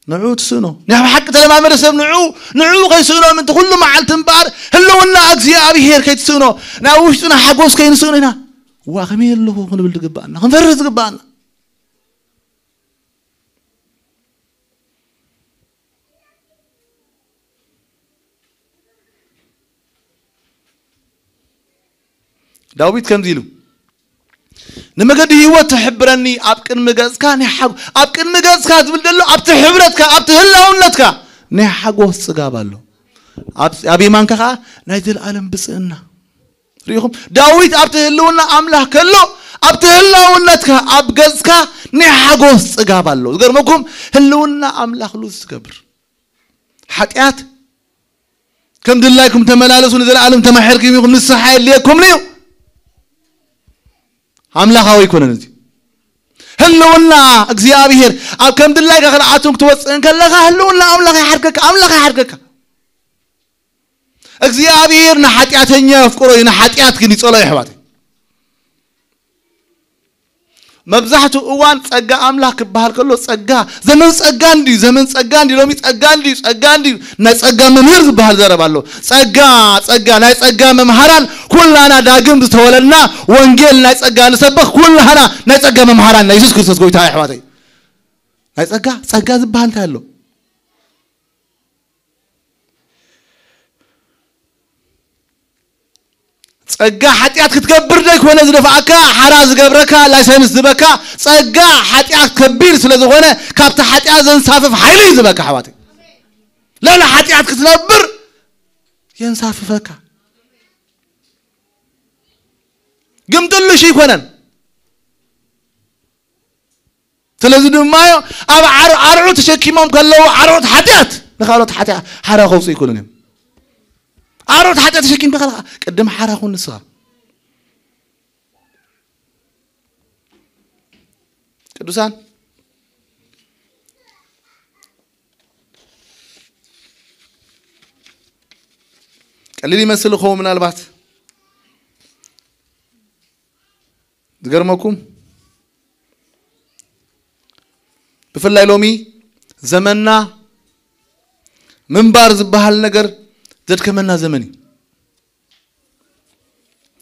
ንዑ ትስእኖ። ናይ ብሓቂ ተለማመደ ሰብ ንዑ፣ ንዑ ከይስእኖ ምንቲ ኩሉ መዓልቲ እምበኣር ህልውና እግዚኣብሔር ከይትስእኖ፣ ናይ ውሽጥና ሓጎስ ከይንስእኖ ኢና። ዋ ከመይ ኣለኹ ክንብል ዝግባኣና፣ ክንፈርህ ዝግባኣና። ዳዊት ከምዚ ኢሉ፣ "ንመገዲ ህይወት ትሕብረኒ፣ ኣብ ቅድሚ ገጽካ ናይ ሓጎ-" ኣብ ቅድሚ ገጽካ ዝብል ዘሎ ኣብቲ ሕብረትካ፣ ኣብቲ ህላውነትካ ናይ ሓጎስ ጽጋብ ኣሎ። ኣብ፣ ኣብ የማንካ ከኣ ናይ ዘለኣለም ብጽእና። ርኢኹም? ዳዊት ኣብቲ ህልውና ኣምላኽ ከሎ፣ ኣብቲ ህላውነትካ፣ ኣብ ገጽካ ናይ ሓጎስ ጽጋብ ኣሎ። ዝገርመኩም፣ ህልውና ኣምላኽ ሉዝ ትገብር። ሓጢኣት ከም ድላይኩም ተመላለሱ፣ ንዘለኣለም ተማሒርኩም ኢኹም፣ ንስሓ የድልየኩምን እዩ። ኣምላኻዊ ኣይኮነን እዚ። ህልውና እግዚኣብሔር ኣብ ከም ድላይካ ክትኣቱን ክትወፅእን ከለኻ፣ ህልውና ኣምላኽ ይሓድገካ፣ ኣምላኽ ይሓድገካ። እግዚኣብሔር ንሓጢኣተኛ የፍቅሮ እዩ፣ ንሓጢኣት ግን ይጸሎ፣ ኣሕዋተይ። መብዛሕትኡ እዋን ጸጋ ኣምላኽ ክበሃል ከሎ፣ ጸጋ፣ ዘመን ጸጋ እንድዩ፣ ዘመን ጸጋ እንድዩ፣ ሎሚ ጸጋ እንድዩ፣ ጸጋ እንድዩ። ናይ ጸጋ መምህር ዝበሃል ዘረባ ኣሎ። ጸጋ፣ ጸጋ፣ ናይ ጸጋ መምሃራን ኩላና ዳግም ዝተወለድና፣ ወንጌል ናይ ጸጋ ንሰብኽ ኩላና ናይ ጸጋ መምሃራን ናይ የሱስ ክርስቶስ ጎይታ፣ ኣሕዋተይ። ናይ ጸጋ፣ ጸጋ ዝበሃል እንታይ ኣሎ? ጸጋ ሓጢኣት ክትገብር ዘይኮነ ዝደፍኣካ፣ ሓራ ዝገብረካ፣ ላይሰንስ ዝበካ፣ ጸጋ ሓጢኣት ከቢድ ስለ ዝኾነ፣ ካብቲ ሓጢኣት ዘንሳፍፍ ሓይሊ እዩ ዝበካ፣ ኣሕዋተይ። ልዕሊ ሓጢኣት ክትነብር የንሳፍፈካ። ግምጥልሽ ኣይኮነን። ስለዚ ድማ ኣብ ዓር-፣ ኣርዑት ተሸኪሞም ከለዉ፣ ኣርዑት ሓጢኣት ንኻልኦት ሓጢኣ-፣ ሓራ ከውፅኡ ኣይክእሉን እዮም። ኣርዑት ሓጢኣት ተሸኪምካ ከለኻ ቅድም ሓራ ኩን ንስኻ። ቅዱሳን፣ ቀሊል ይመስል ይኸውን ምናልባት። ዝገርመኩም፣ ብፍላይ ሎሚ ዘመንና ምንባር ዝበሃል ነገር ዘድከመና ዘመን እዩ።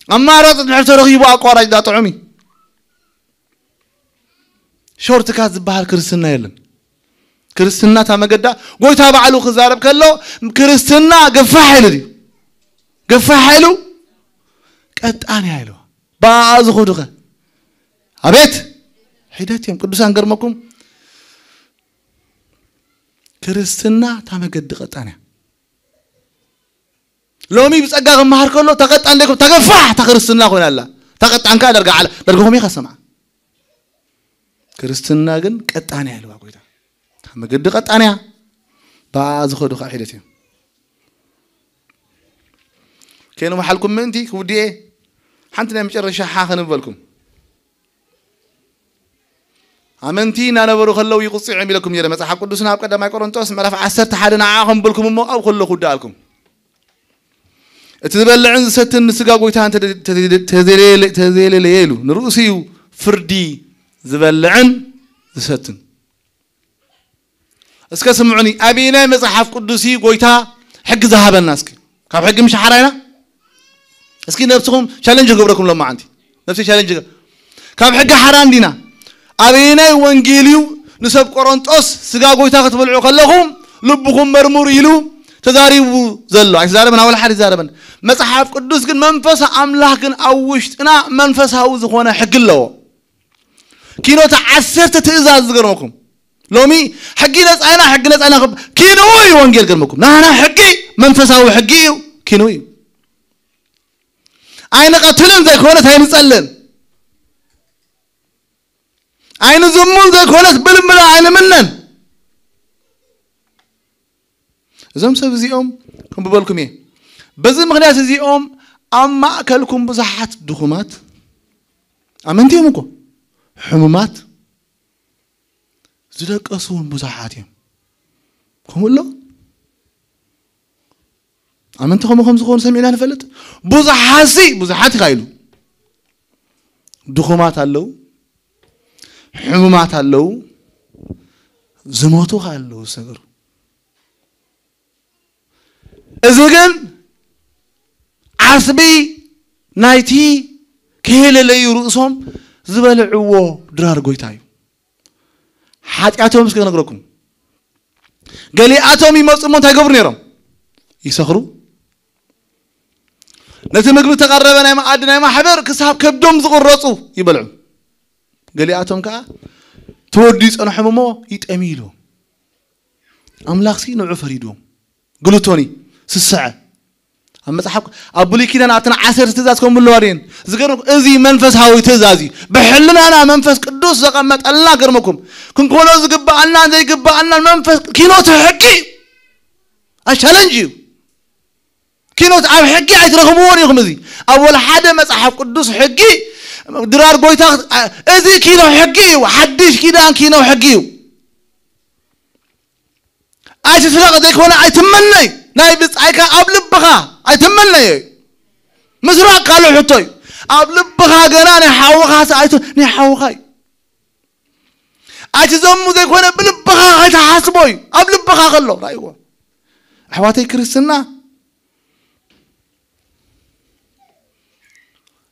ኣማራጺ ድሕር ተረኺቡ ኣቋራጭ ዳጥዑም እዩ። ሾርትካት ዝበሃል ክርስትና የለን። ክርስትና እታ መገዳ፣ ጎይታ ባዕሉ ክዛረብ ከሎ፣ ክርስትና ገፋሕ ኢሉ ድዩ? ገፋሕ ኢሉ ቀጣን እያ ኢልዋ። ብኣኣ ዝኸዱኸ? ኣቤት ሒደት እዮም። ቅዱሳን፣ ገርመኩም፣ ክርስትና እታ መገዲ ቀጣን እያ። ሎሚ ብጸጋ ክመሃር ከሎ፣ ተቐጣን ደይኮ-፣ ተገፋሕ እታ ክርስትና ኮይና ኣላ። ተቐጣን ከኣ ደርጋ ዓለ-፣ ደርጋ ከመይ ከሰምዓ? ክርስትና ግን ቀጣን እያ ኢልዋ ጎይታ። እታ መገዲ ቀጣን እያ፣ ብኣኣ ዝኸዱ ከኣ ሒደት እዮም። ከይንመሓልኩም ምእንቲ ክውድኤ፣ ሓንቲ ናይ መጨረሻ ሓ ክንበልኩም። ኣመንቲ እናነበሩ ከለዉ ይቕጽዑ እዮም ኢለኩም ነይረ። መጽሓፍ ቅዱስና ኣብ ቀዳማይ ቆሮንቶስ ምዕራፍ ዓሰርተ ሓደ ንዓኣ ከምበልኩም እሞ ኣብ ከለኹ ክውድኣልኩም። እቲ ዝበልዕን ዝሰትን ንስጋ ጎይታ እንተ-፣ ተዘ-፣ ተዘ-፣ ተዘየለለየ ኢሉ ንርእሱ እዩ ፍርዲ ዝበልዕን ዝሰትን። እስከ ስምዑኒ፣ ኣበየናይ መጽሓፍ ቅዱስ እዩ ጎይታ ሕጊ ዝሃበና? እስኪ ካብ ሕጊ ምሽ ሓራ ኢና? እስኪ ነብስኹም ቻለንጅ ክገብረኩም ሎማዓንቲ። ነብሲ ቻለንጅ ገ-፣ ካብ ሕጊ ሓራ እንዲና? ኣበየናይ ወንጌል እዩ ንሰብ ቆሮንጦስ ስጋ ጎይታ ክትበልዑ ከለኹም ልብኹም መርምሩ ኢሉ ተዛሪቡ ዘሎ? ኣይተዛረበን፣ ኣብ ወላ ሓደ ኣይተዛረበን። መጽሓፍ ቅዱስ ግን መንፈስ ኣምላኽ ግን ኣብ ውሽጥና መንፈሳዊ ዝኾነ ሕጊ ኣለዎ። ኪኖ እቲ ዓሰርተ ትእዛዝ ዝገርመኩም። ሎሚ ሕጊ ነጻ ኢና፣ ሕጊ ነጻ ኢና ክብ-፣ ኪንኡ እዩ ወንጌል ገርመኩም። ናህና ሕጊ መንፈሳዊ ሕጊ እዩ፣ ኪንኡ እዩ። ኣይንቐትልን ዘይኮነስ ኣይንጸልን። ኣይንዝሙን ዘይኮነስ ብልምና ኣይንምነን። እዞም ሰብ እዚኦም ከም ብበልኩም እየ። በዚ ምኽንያት እዚኦም ኣብ ማእከልኩም ብዙሓት ድኹማት፣ ኣመንቲ እዮም እኮ፣ ሕሙማት፣ ዝደቀሱ እውን ብዙሓት እዮም። ከምኡ ኣሎ? ኣመንቲ ከምኡ ከም ዝኾኑ ሰሚዕና ንፈልጥ? ብዙሓትሲ፣ ብዙሓት ኢኻ ኢሉ። ድኹማት ኣለዉ፣ ሕሙማት ኣለዉ፣ ዝሞቱ ኸኣ ኣለዉ ዝሰገሩ። እዚ ግን ዓስቢ ናይቲ ከየለለዩ ርእሶም ዝበልዕዎ ድራር ጎይታ እዩ። ሓጢኣቶም እስከ ክነግረኩም። ገሊኣቶም ይመጹ እሞ እንታይ ይገብሩ ነይሮም? ይሰኽሩ። ነቲ ምግቢ ተቐረበ ናይ መኣዲ ናይ ማሕበር ክሳብ ከብዶም ዝቕረጹ ይበልዑ። ገሊኣቶም ከኣ ተወዲኡ ጸንሖም እሞ ይጠምዩ ኢሉ። ኣምላኽሲ ንዑ ፈሪድዎም። ግሉቶኒ ስስዐ። ኣብ መጽሓፍ፣ ኣብ ብሉይ ኪዳን ኣብተን ዓሰርተ ትእዛዝ ከም ብለዋ ድየን? ዝገርም፣ እዚ መንፈሳዊ ትእዛዝ እዩ። ብሕልናና መንፈስ ቅዱስ ዘቐመጠልና ገርመኩም። ክንኮኖ ዝግብኣና ዘይግብኣና መንፈስ ኪኖት ሕጊ እዩ። ኣሻለንጅ እዩ። ኪኖት ኣብ ሕጊ ኣይትረኽብዎን ኢኹም። እዚ ኣብ ወላ ሓደ መጽሓፍ ቅዱስ ሕጊ ድራር ጎይታ፣ እዚ ኪኖ ሕጊ እዩ። ሓድሽ ኪዳን ኪኖ ሕጊ እዩ። ኣይትስረቕ ዘይኮነ ኣይትመነይ። ናይ ብጻይካ ኣብ ልብኻ ኣይትመነይ እዩ። ምስራቕ ካልእ ሕቶ እዩ። ኣብ ልብኻ ገና ናይ ሓውኻ ስ-፣ ኣይት-፣ ናይ ሓውኻ እዩ። ኣይትዘሙ ዘይኮነ ብልብኻ ኣይትሓስቦ እዩ። ኣብ ልብኻ ከሎ ራእይዎ። ኣሕዋተይ ክርስትና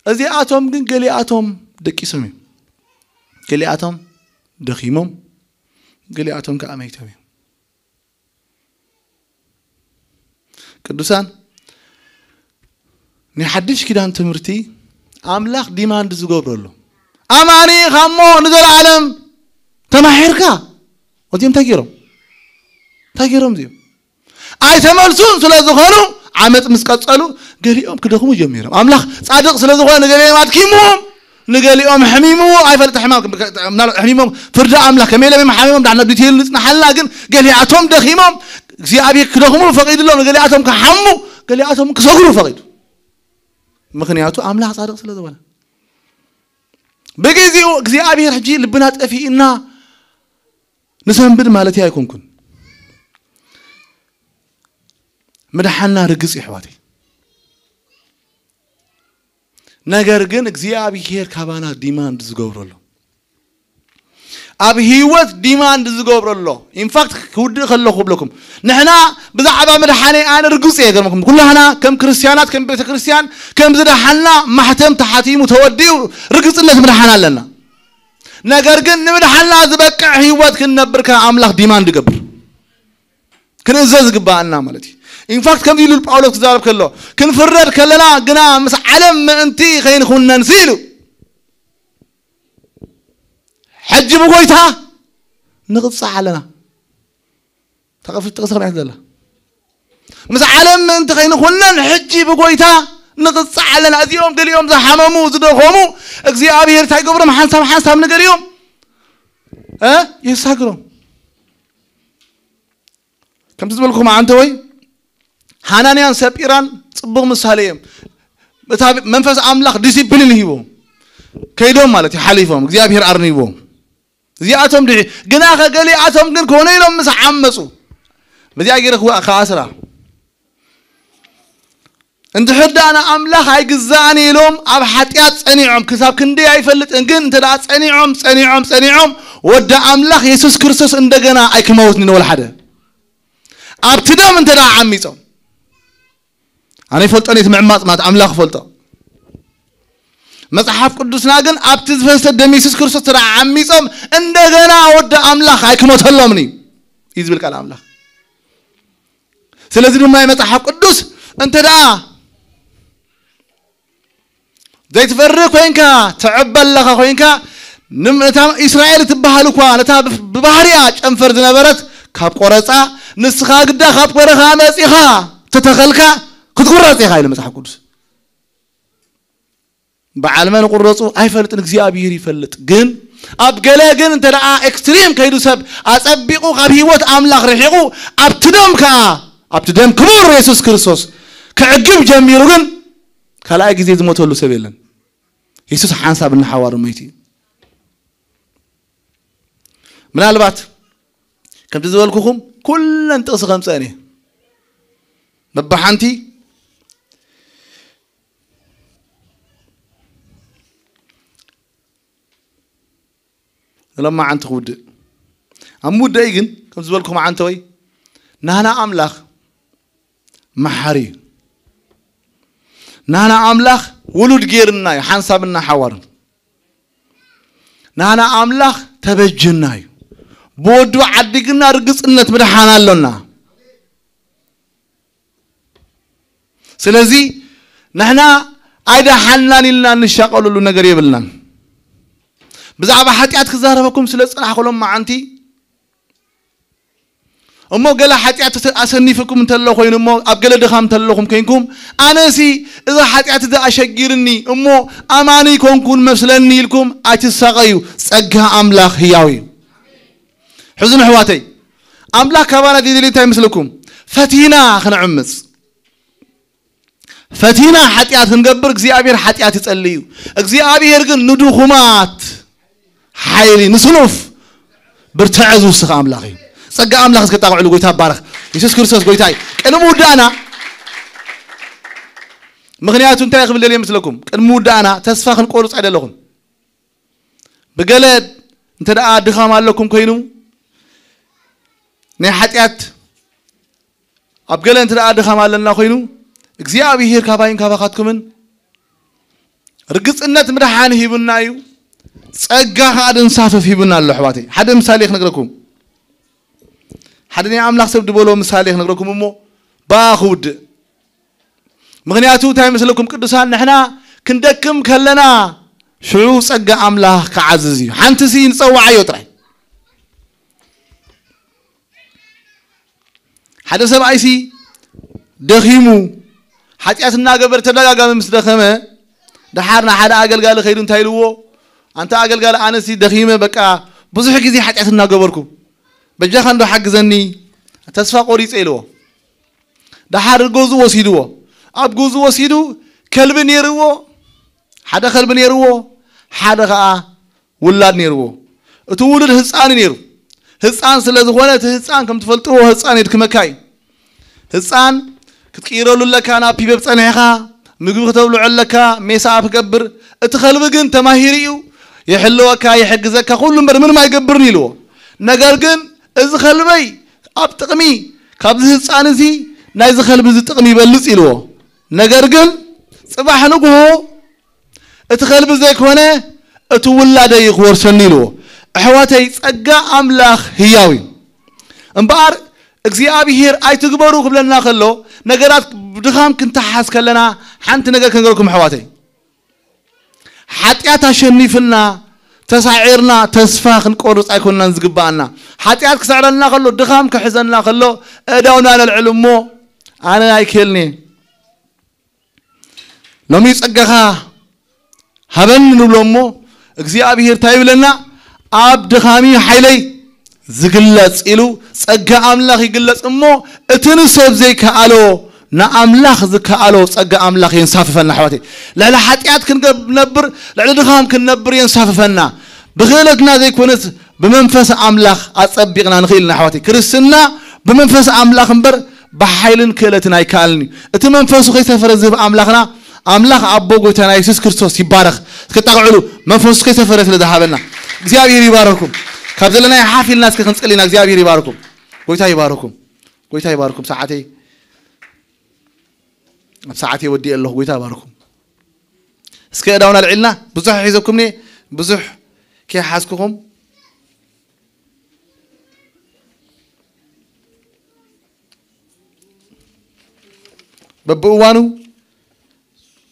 እዚኣቶም ግን ገሊኣቶም ደቂሶም እዮም። ገሊኣቶም ደኺሞም፣ ገሊኣቶም ከኣ መይቶም እዮም። ቅዱሳን፣ ናይ ሓድሽ ኪዳን ትምህርቲ ኣምላኽ ዲማንድ ዝገብረሉ። ኣማኒ ኢኻ እሞ ንዘለዓለም ተማሒርካ። እዚኦም እንታይ ገይሮም? እንታይ ገይሮም እዚኦም? ኣይተመልሱን ስለ ዝኾኑ ዓመጽ ምስ ቀጸሉ ገሊኦም ክደኽሙ ጀሚሮም። ኣምላኽ ጻድቕ ስለ ዝኾነ ንገሊኦም ኣድኪምዎም፣ ንገሊኦም ሕሚምዎ፣ ኣይፈልጥ ሕማም፣ ምናልባት ሕሚሞም ፍርዲ ኣምላኽ ከመይ ኢሎም እዮም ሓሚሞም፣ ዳሕና ዲቴይል ንጽናሓልና፣ ግን ገሊኣቶም ደኺሞም፣ እግዚኣብሔር ክደኽሙ ፈቒድሎም፣ ንገሊኣቶም ክሓሙ፣ ገሊኣቶም ክሰግሩ ፈቒዱ። ምኽንያቱ ኣምላኽ ጻድቕ ስለ ዝኾነ። ብግዜኡ እግዚኣብሔር ሕጂ ልብና ጠፊእና ንሰንብድ ማለት ኣይኮንኩን። ምድሓና ርግጽ እዩ ኣሕዋተይ። ነገር ግን እግዚኣብሔር ካባና ዲማንድ ዝገብረሉ፣ ኣብ ህይወት ዲማንድ ዝገብረሎ። ኢንፋክት ክውድእ ከለኹ ክብለኩም፣ ንሕና ብዛዕባ ምድሓነይ ኣነ ርግጽ እየ ገርመኩም። ኩላህና ከም ክርስትያናት፣ ከም ቤተ ክርስትያን፣ ከም ዝደሓና ማሕተም ተሓቲሙ ተወዲኡ ርግጽነት ምድሓን ኣለና። ነገር ግን ንምድሓና ዝበቅዕ ህይወት ክንነብር ከ ኣምላኽ ዲማንድ ይገብር። ክንእዘዝ ዝግባኣና ማለት እዩ። ኢንፋክት ከምዚ ኢሉ ጳውሎስ ክዛረብ ከሎ፣ ክንፍረድ ከለና ግና ምስ ዓለም ምእንቲ ከይንኹነንሲ ኢሉ። ሕጂ ብጎይታ ንቕጻዕ ኣለና። ተቐፍት ጥቕስ ከመይ ዘላ? ምስ ዓለም ምእንቲ ከይንኹነን ሕጂ ብጎይታ ንቕጻዕ ኣለና። እዚኦም ገሊኦም ዝሓመሙ፣ ዝደኸሙ፣ እግዚኣብሔር እንታይ ገብሮም? ሓንሳብ ሓንሳብ ንገሊኦም፣ እ? የሳግሮም። ከምቲ ዝበልኩም ኣንተ ወይ ሃናንያን ሰጲራን ጽቡቕ ምሳሌ እዮም። እታ መንፈስ ኣምላኽ ዲሲፕሊን ሂቦም ከይዶም ማለት እዩ፣ ሓሊፎም እግዚኣብሔር ኣርኒዎም። እዚኣቶም ድዒ ግና ከገሊኣቶም ግን ኮነ ኢሎም ምስ ዓመጹ በዚኣ ገይረ ክዋ-፣ ከኣስራ። እንድሕር ደኣ ንኣምላኽ ኣይግዛእን ኢሎም ኣብ ሓጢኣት ጸኒዖም፣ ክሳብ ክንደይ ኣይፈልጥን፣ ግን እንተ ደኣ ጸኒዖም፣ ጸኒዖም፣ ጸኒዖም፣ ወዲ ኣምላኽ የሱስ ክርስቶስ እንደገና ኣይክመውትን ኢሉ ወላ ሓደ። ኣብቲ ደም እንተ ደኣ ዓሚጾም፣ ኣነ ይፈልጦ ነቲ ምዕማጽ ማለት ኣምላኽ ይፈልጦ። መጽሓፍ ቅዱስና ግን ኣብቲ ዝፈሰሰ ደም የሱስ ክርስቶስ እንተ ደኣ ዓሚጾም፣ እንደገና ወዲ ኣምላኽ ኣይክመተሎምን እዩ፣ እዩ ዝብል ቃል ኣምላኽ። ስለዚ ድማ መጽሓፍ ቅዱስ እንተ ደኣ ዘይትፈርህ ኮይንካ፣ ትዕበ ኣለኻ ኮይንካ፣ ንም-፣ እታ እስራኤል እትበሃል እኳ ነታ ብ-፣ ብባህሪያ ጨንፈር ዝነበረት ካብ ቆረጻ፣ ንስኻ ግዳ ካብ በረኻ መጺኻ ተተኸልካ ክትቁረጽ ኢኻ ኢሉ መጽሓፍ ቅዱስ። በዓል መን ቁረጹ ኣይፈልጥን፣ እግዚኣብሔር ይፈልጥ። ግን ኣብ ገለ ግን እንተ ደኣ ኤክስትሪም ከይዱ ሰብ ኣጸቢቑ ካብ ህይወት ኣምላኽ ርሒቑ ኣብቲ ደም ከኣ ኣብቲ ደም ክቡር የሱስ ክርስቶስ ክዕግብ ጀሚሩ ግን ካልኣይ ግዜ ዝሞተሉ ሰብ የለን። የሱስ ሓንሳብ እናሓዋሩ መይቲ እዩ። ምናልባት ከምቲ ዝበልኩኹም ኩለን ጥቕሲ ከምጸአን እየ። በብሓንቲ ንሎማዓንቲ ክውድእ። ኣብ ምውዳኢ ግን ከም ዝበልኩም ዓንተወይ ናህና ኣምላኽ መሓሪ እዩ። ናህና ኣምላኽ ውሉድ ጌርና እዩ፣ ሓንሳብና ሓዋርን። ናህና ኣምላኽ ተበጅና እዩ። ብወዱ ዓዲግና ርግጽነት ምድሓን ኣሎና። ስለዚ ንሕና ኣይደሓናን ኢልና እንሻቐለሉ ነገር የብልናን። ብዛዕባ ሓጢኣት ክዛረበኩም ስለ ዝጸናሕኩ ሎማዓንቲ እሞ ገለ ሓጢኣት ኣሰኒፍኩም እንተሎ ኮይኑ እሞ ኣብ ገለ ድኻም እንተለኹም ኮይንኩም ኣነሲ እዚ ሓጢኣት እዚ ኣሸጊርኒ እሞ ኣማኒ ኮንኩን መስለኒ ኢልኩም ኣይትሳቐዩ። ጸጋ ኣምላኽ ህያው እዩ። ሕዝኑ ኣሕዋተይ ኣምላኽ ካባና ዝደሊ እንታይ ይመስለኩም? ፈቲና ክንዕምጽ ፈቲና ሓጢኣት ክንገብር እግዚኣብሔር ሓጢኣት ይጸልይ እዩ። እግዚኣብሔር ግን ንድኹማት ሓይሊ ንስኑፍ ብርትዐ ዝውስኽ ኣምላኽ እዩ። ጸጋ ኣምላኽ እስከጣቕዕሉ ጎይታ ባረኽ። የሱስ ክርስቶስ ጎይታ እዩ። ቅድሚ ውዳእና ምኽንያቱ እንታይ ክብል ደልየ ምስለኩም? ቅድሚ ውዳእና ተስፋ ክንቆርጽ ኣይደለኹም። ብገለ እንተ ደኣ ድኻም ኣለኩም ኮይኑ ናይ ሓጢኣት ኣብ ገለ እንተ ደኣ ድኻም ኣለና ኮይኑ እግዚኣብሔር ካባይን ካባኻትኩምን ርግጽነት ምድሓን ሂቡና እዩ። ጸጋ ከኣ ድንሳፈፍ ሂቡና ኣሎ ኣሕዋተይ። ሓደ ምሳሌ ክነግረኩም። ሓደ ናይ ኣምላኽ ሰብ ድበሎ ምሳሌ ክነግረኩም እሞ ብኣ ክውድእ። ምኽንያቱ እንታይ መስለኩም ቅዱሳን ንሕና ክንደክም ከለና ሽዑ ጸጋ ኣምላኽ ክዓዝዝ እዩ። ሓንቲ ሲ ንጸዋዓዮ ጥራይ። ሓደ ሰብኣይሲ ደኺሙ ሓጢኣት እናገበረ ተደጋጋሚ ምስ ደኸመ ደሓር ንሓደ ኣገልጋሊ ከይዱ እንታይ ኢልዎ? ኣንታ ኣገልጋሊ ኣነሲ ደኺመ በቃ ብዙሕ ግዜ ሓጢኣት እናገበርኩ በጃኻ እንዶ ሓግዘኒ ተስፋ ቆሪጸ ኢልዎ። ደሓር ገዝኡ ወሲድዎ። ኣብ ገዝኡ ወሲዱ ከልቢ ነይርዎ። ሓደ ከልቢ ነይርዎ፣ ሓደ ኸኣ ውላድ ነይርዎ። እቲ ውሉድ ህፃን ነይሩ። ህፃን ስለ ዝኾነ እቲ ህፃን ከም ትፈልጥዎ ህፃን የድክመካ እዩ። ህፃን ክትቅይረሉ ኣለካ፣ ናብ ፒበብ ፀኒሕኻ ምግቢ ክተብልዖ ኣለካ፣ ሜሳ ኣብ ክገብር። እቲ ከልቢ ግን ተማሂሩ እዩ፣ ይሕልወካ፣ ይሕግዘካ፣ ኩሉ እምበር ምንም ኣይገብርን ኢልዎ። ነገር ግን እዚ ከልበይ ኣብ ጥቕሚ ካብዚ ህፃን እዚ ናይዚ ከልቢ እዚ ጥቕሚ ይበልፅ ኢልዎ። ነገር ግን ፅባሕ ንግሆ እቲ ከልቢ ዘይኮነ እቲ ውላደይ ክወርሰኒ ኢልዎ። ኣሕዋተይ ጸጋ ኣምላኽ ህያው እዩ። እምበኣር እግዚኣብሔር ኣይትግበሩ ክብለና ከሎ ነገራት ብድኻም ክንተሓዝ ከለና ሓንቲ ነገር ክንገርኩም ኣሕዋተይ። ሓጢኣት ኣሸኒፍና ተሳዒርና ተስፋ ክንቆርጽ ኣይኮንናን ዝግባኣና። ሓጢኣት ክስዕረልና ከሎ ድኻም ክሕዘና ከሎ እዳውና ነልዕል እሞ ኣነ ኣይክእልን'የ። ሎሚ ጸጋኻ ሃበኒ ንብሎ እሞ እግዚኣብሔር እንታይ ይብለና? ኣብ ድኻሚ ሓይለይ ዝግለጽ ኢሉ ጸጋ ኣምላኽ ይግለጽ እሞ እቲ ንሰብ ዘይከኣሎ ንኣምላኽ ዝከኣሎ ጸጋ ኣምላኽ የንሳፍፈና ኣሕዋተይ። ልዕሊ ሓጢኣት ክንነብር ልዕሊ ድኻም ክንነብር የንሳፍፈና። ብኽእለትና ዘይኮነስ ብመንፈስ ኣምላኽ ኣጸቢቕና ንኽእል ኢና ኣሕዋተይ። ክርስትና ብመንፈስ ኣምላኽ እምበር ብሓይልን ክእለትን ኣይከኣልን እዩ። እቲ መንፈሱ ከይሰፈረ ዝህብ ኣምላኽና፣ ኣምላኽ ኣቦ ጎይታና የሱስ ክርስቶስ ይባረኽ። እስከ ጣቕዕሉ፣ መንፈሱ ከይሰፈረ ስለ ዝሃበና እግዚኣብሔር ይባረኩም። ካብ ዘለናዮ ሓፍ ኢልና እስከ ክንጽሊ ኢና። እግዚኣብሔር ይባረኩም። ጎይታ ይባረኩም። ጎይታ ይባረኩም። ሰዓተይ፣ ኣብ ሰዓተይ ወዲኤ ኣለኹ። ጎይታ ይባረኩም። እስከ እዳውና ኣልዒልና። ብዙሕ ሒዘኩም እየ፣ ብዙሕ ከይሓዝኩኹም። በብእዋኑ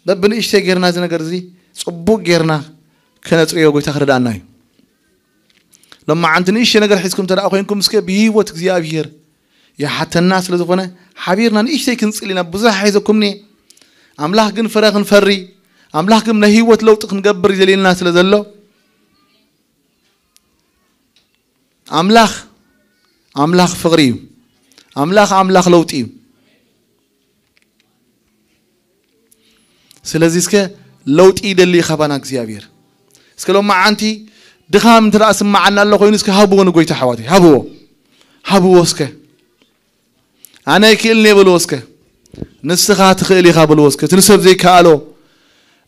በብንእሽተይ ጌርና እዚ ነገር እዚ ጽቡቕ ጌርና ከነጽርዮ ጎይታ ክረድኣና እዩ። ሎማዓንቲ ንእሽተይ ነገር ሒዝኩም እንተ ደኣ ኮይንኩም፣ እስከ ብህይወት እግዚኣብሔር ይሓተና ስለ ዝኾነ፣ ሓቢርና ንእሽተይ ክንጽሊ ኢና። ብዙሕ ሒዘኩም እየ። ኣምላኽ ግን ፍረ ክንፈሪ፣ ኣምላኽ ግን ናይ ህይወት ለውጢ ክንገብር ይደልየና ስለ ዘሎ፣ ኣምላኽ ኣምላኽ ፍቕሪ እዩ። ኣምላኽ ኣምላኽ ለውጢ እዩ። ስለዚ እስከ ለውጢ ይደሊ እዩ ካባና እግዚኣብሔር። እስከ ሎማዓንቲ ድኻም እንተ ደኣ ስምዓና ኣሎ ኮይኑ፣ እስከ ሃብዎ ንጎይታ ኣሕዋተይ፣ ሃብዎ፣ ሃብዎ እስከ። ኣነ ኣይክእልን እየ በልዎ እስከ። ንስኻ ትኽእል ኢኻ በልዎ እስከ። እቲ ንሰብ ዘይከኣሎ፣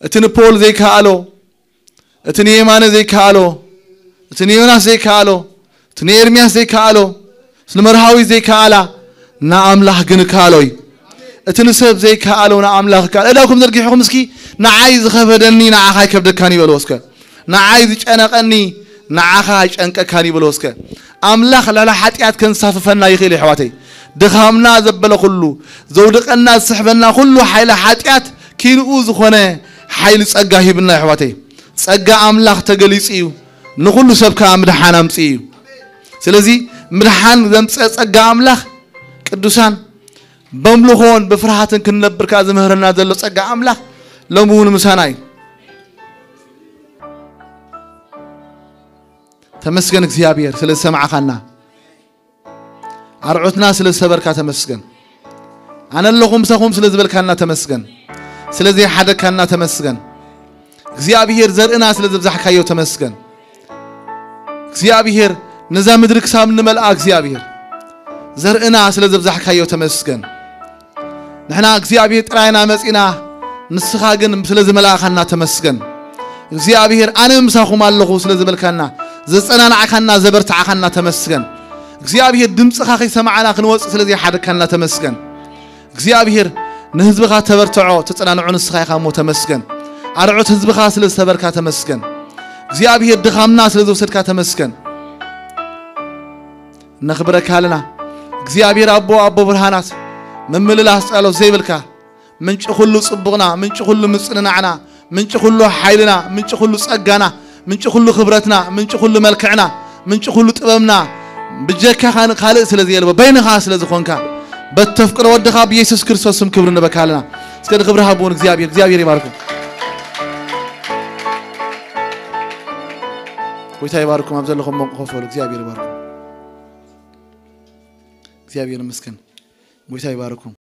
እቲ ንፖል ዘይከኣሎ፣ እቲ ንየማነ ዘይከኣሎ፣ እቲ ንዮናስ ዘይከኣሎ፣ እቲ ንኤርምያስ ዘይከኣሎ፣ እቲ ንመርሃዊት ዘይከኣላ፣ ንኣምላኽ ግን እከኣሎ እዩ። እቲ ንሰብ ዘይከኣሎ ንኣምላኽ እከኣሎ። እዳውኩም ዘርጊሕኹም እስኪ፣ ንዓይ ዝኸበደኒ ንዓኻ ኣይከብደካን እዩ በልዎ እስከ። ንዓይ ዝጨነቐኒ ንዓኻ ኣይጨንቀካን እዩ በልዎ እስከ። ኣምላኽ ልዕሊ ሓጢኣት ከንሳፍፈና ይኽእል እዩ ኣሕዋተይ። ድኻምና ዘበለ ኩሉ፣ ዘውድቐና ዝስሕበና ኩሉ ሓይሊ ሓጢኣት ኪንኡ ዝኾነ ሓይሊ ጸጋ ሂብና ኣሕዋተይ። ጸጋ ኣምላኽ ተገሊጹ እዩ፣ ንኹሉ ሰብ ከኣ ምድሓን ኣምጺኡ እዩ። ስለዚ ምድሓን ዘምጽእ ጸጋ ኣምላኽ፣ ቅዱሳን፣ በምልኾን ብፍርሃትን ክንነብር ከኣ ዝምህረና ዘሎ ጸጋ ኣምላኽ ሎሚ እውን ምሳና እዩ። ተመስገን እግዚኣብሔር ስለ ዝሰማዕኻና፣ ኣርዑትና ስለ ዝሰበርካ ተመስገን። ኣነ ኣለኹ ምሳኹም ስለ ዝበልካና ተመስገን። ስለ ዘይሓደካና ተመስገን። እግዚኣብሔር ዘርእና ስለ ዘብዛሕካዮ ተመስገን። እግዚኣብሔር ነዛ ምድሪ ክሳብ ንመልኣ እግዚኣብሔር ዘርእና ስለ ዘብዛሕካዮ ተመስገን። ንሕና እግዚኣብሔር ጥራይና መጺና፣ ንስኻ ግን ስለ ዝመላእኻና ተመስገን። እግዚኣብሔር ኣነ ምሳኹም ኣለኹ ስለ ዝበልካና፣ ዘጸናናዕካና፣ ዘበርታዕኻና ተመስገን። እግዚኣብሔር ድምጽኻ ከይሰማዕና ክንወጽእ ስለ ዘይሓደካና ተመስገን። እግዚኣብሔር ንህዝብኻ ተበርትዖ፣ ተጸናንዖ ንስኻ ኢኻ እሞ ተመስገን። ኣርዑት ህዝብኻ ስለ ዝተበርካ ተመስገን። እግዚኣብሔር ድኻምና ስለ ዝወሰድካ ተመስገን። ነኽብረካ ኣለና። እግዚኣብሔር ኣቦ፣ ኣቦ ብርሃናት፣ ምምልላስ ጸሎት ዘይብልካ፣ ምንጪ ኩሉ ጽቡቕና፣ ምንጪ ኩሉ ምጽንናዕና፣ ምንጪ ኩሉ ሓይልና፣ ምንጪ ኩሉ ጸጋና፣ ምንጪ ኩሉ ክብረትና፣ ምንጪ ኩሉ መልክዕና፣ ምንጪ ኩሉ ጥበብና፣ ብጀካኻ ካልእ ስለ ዘየልቦ፣ በይንኻ ስለ ዝኾንካ፣ በተፍቅሮ ወድኻ ብየሱስ ክርስቶስ ስም ክብሪ ንበካ ኣለና። እስከ ንክብሪ ሃብዎ ንእግዚኣብሔር። እግዚኣብሔር ይባርኩም። ጎይታ ይባርኩም። ኣብ ዘለኹም ሞንቆ ኮፍ በሉ። እግዚኣብሔር ይባርኩም። እግዚኣብሔር ይመስገን። ጎይታ ይባርኩም።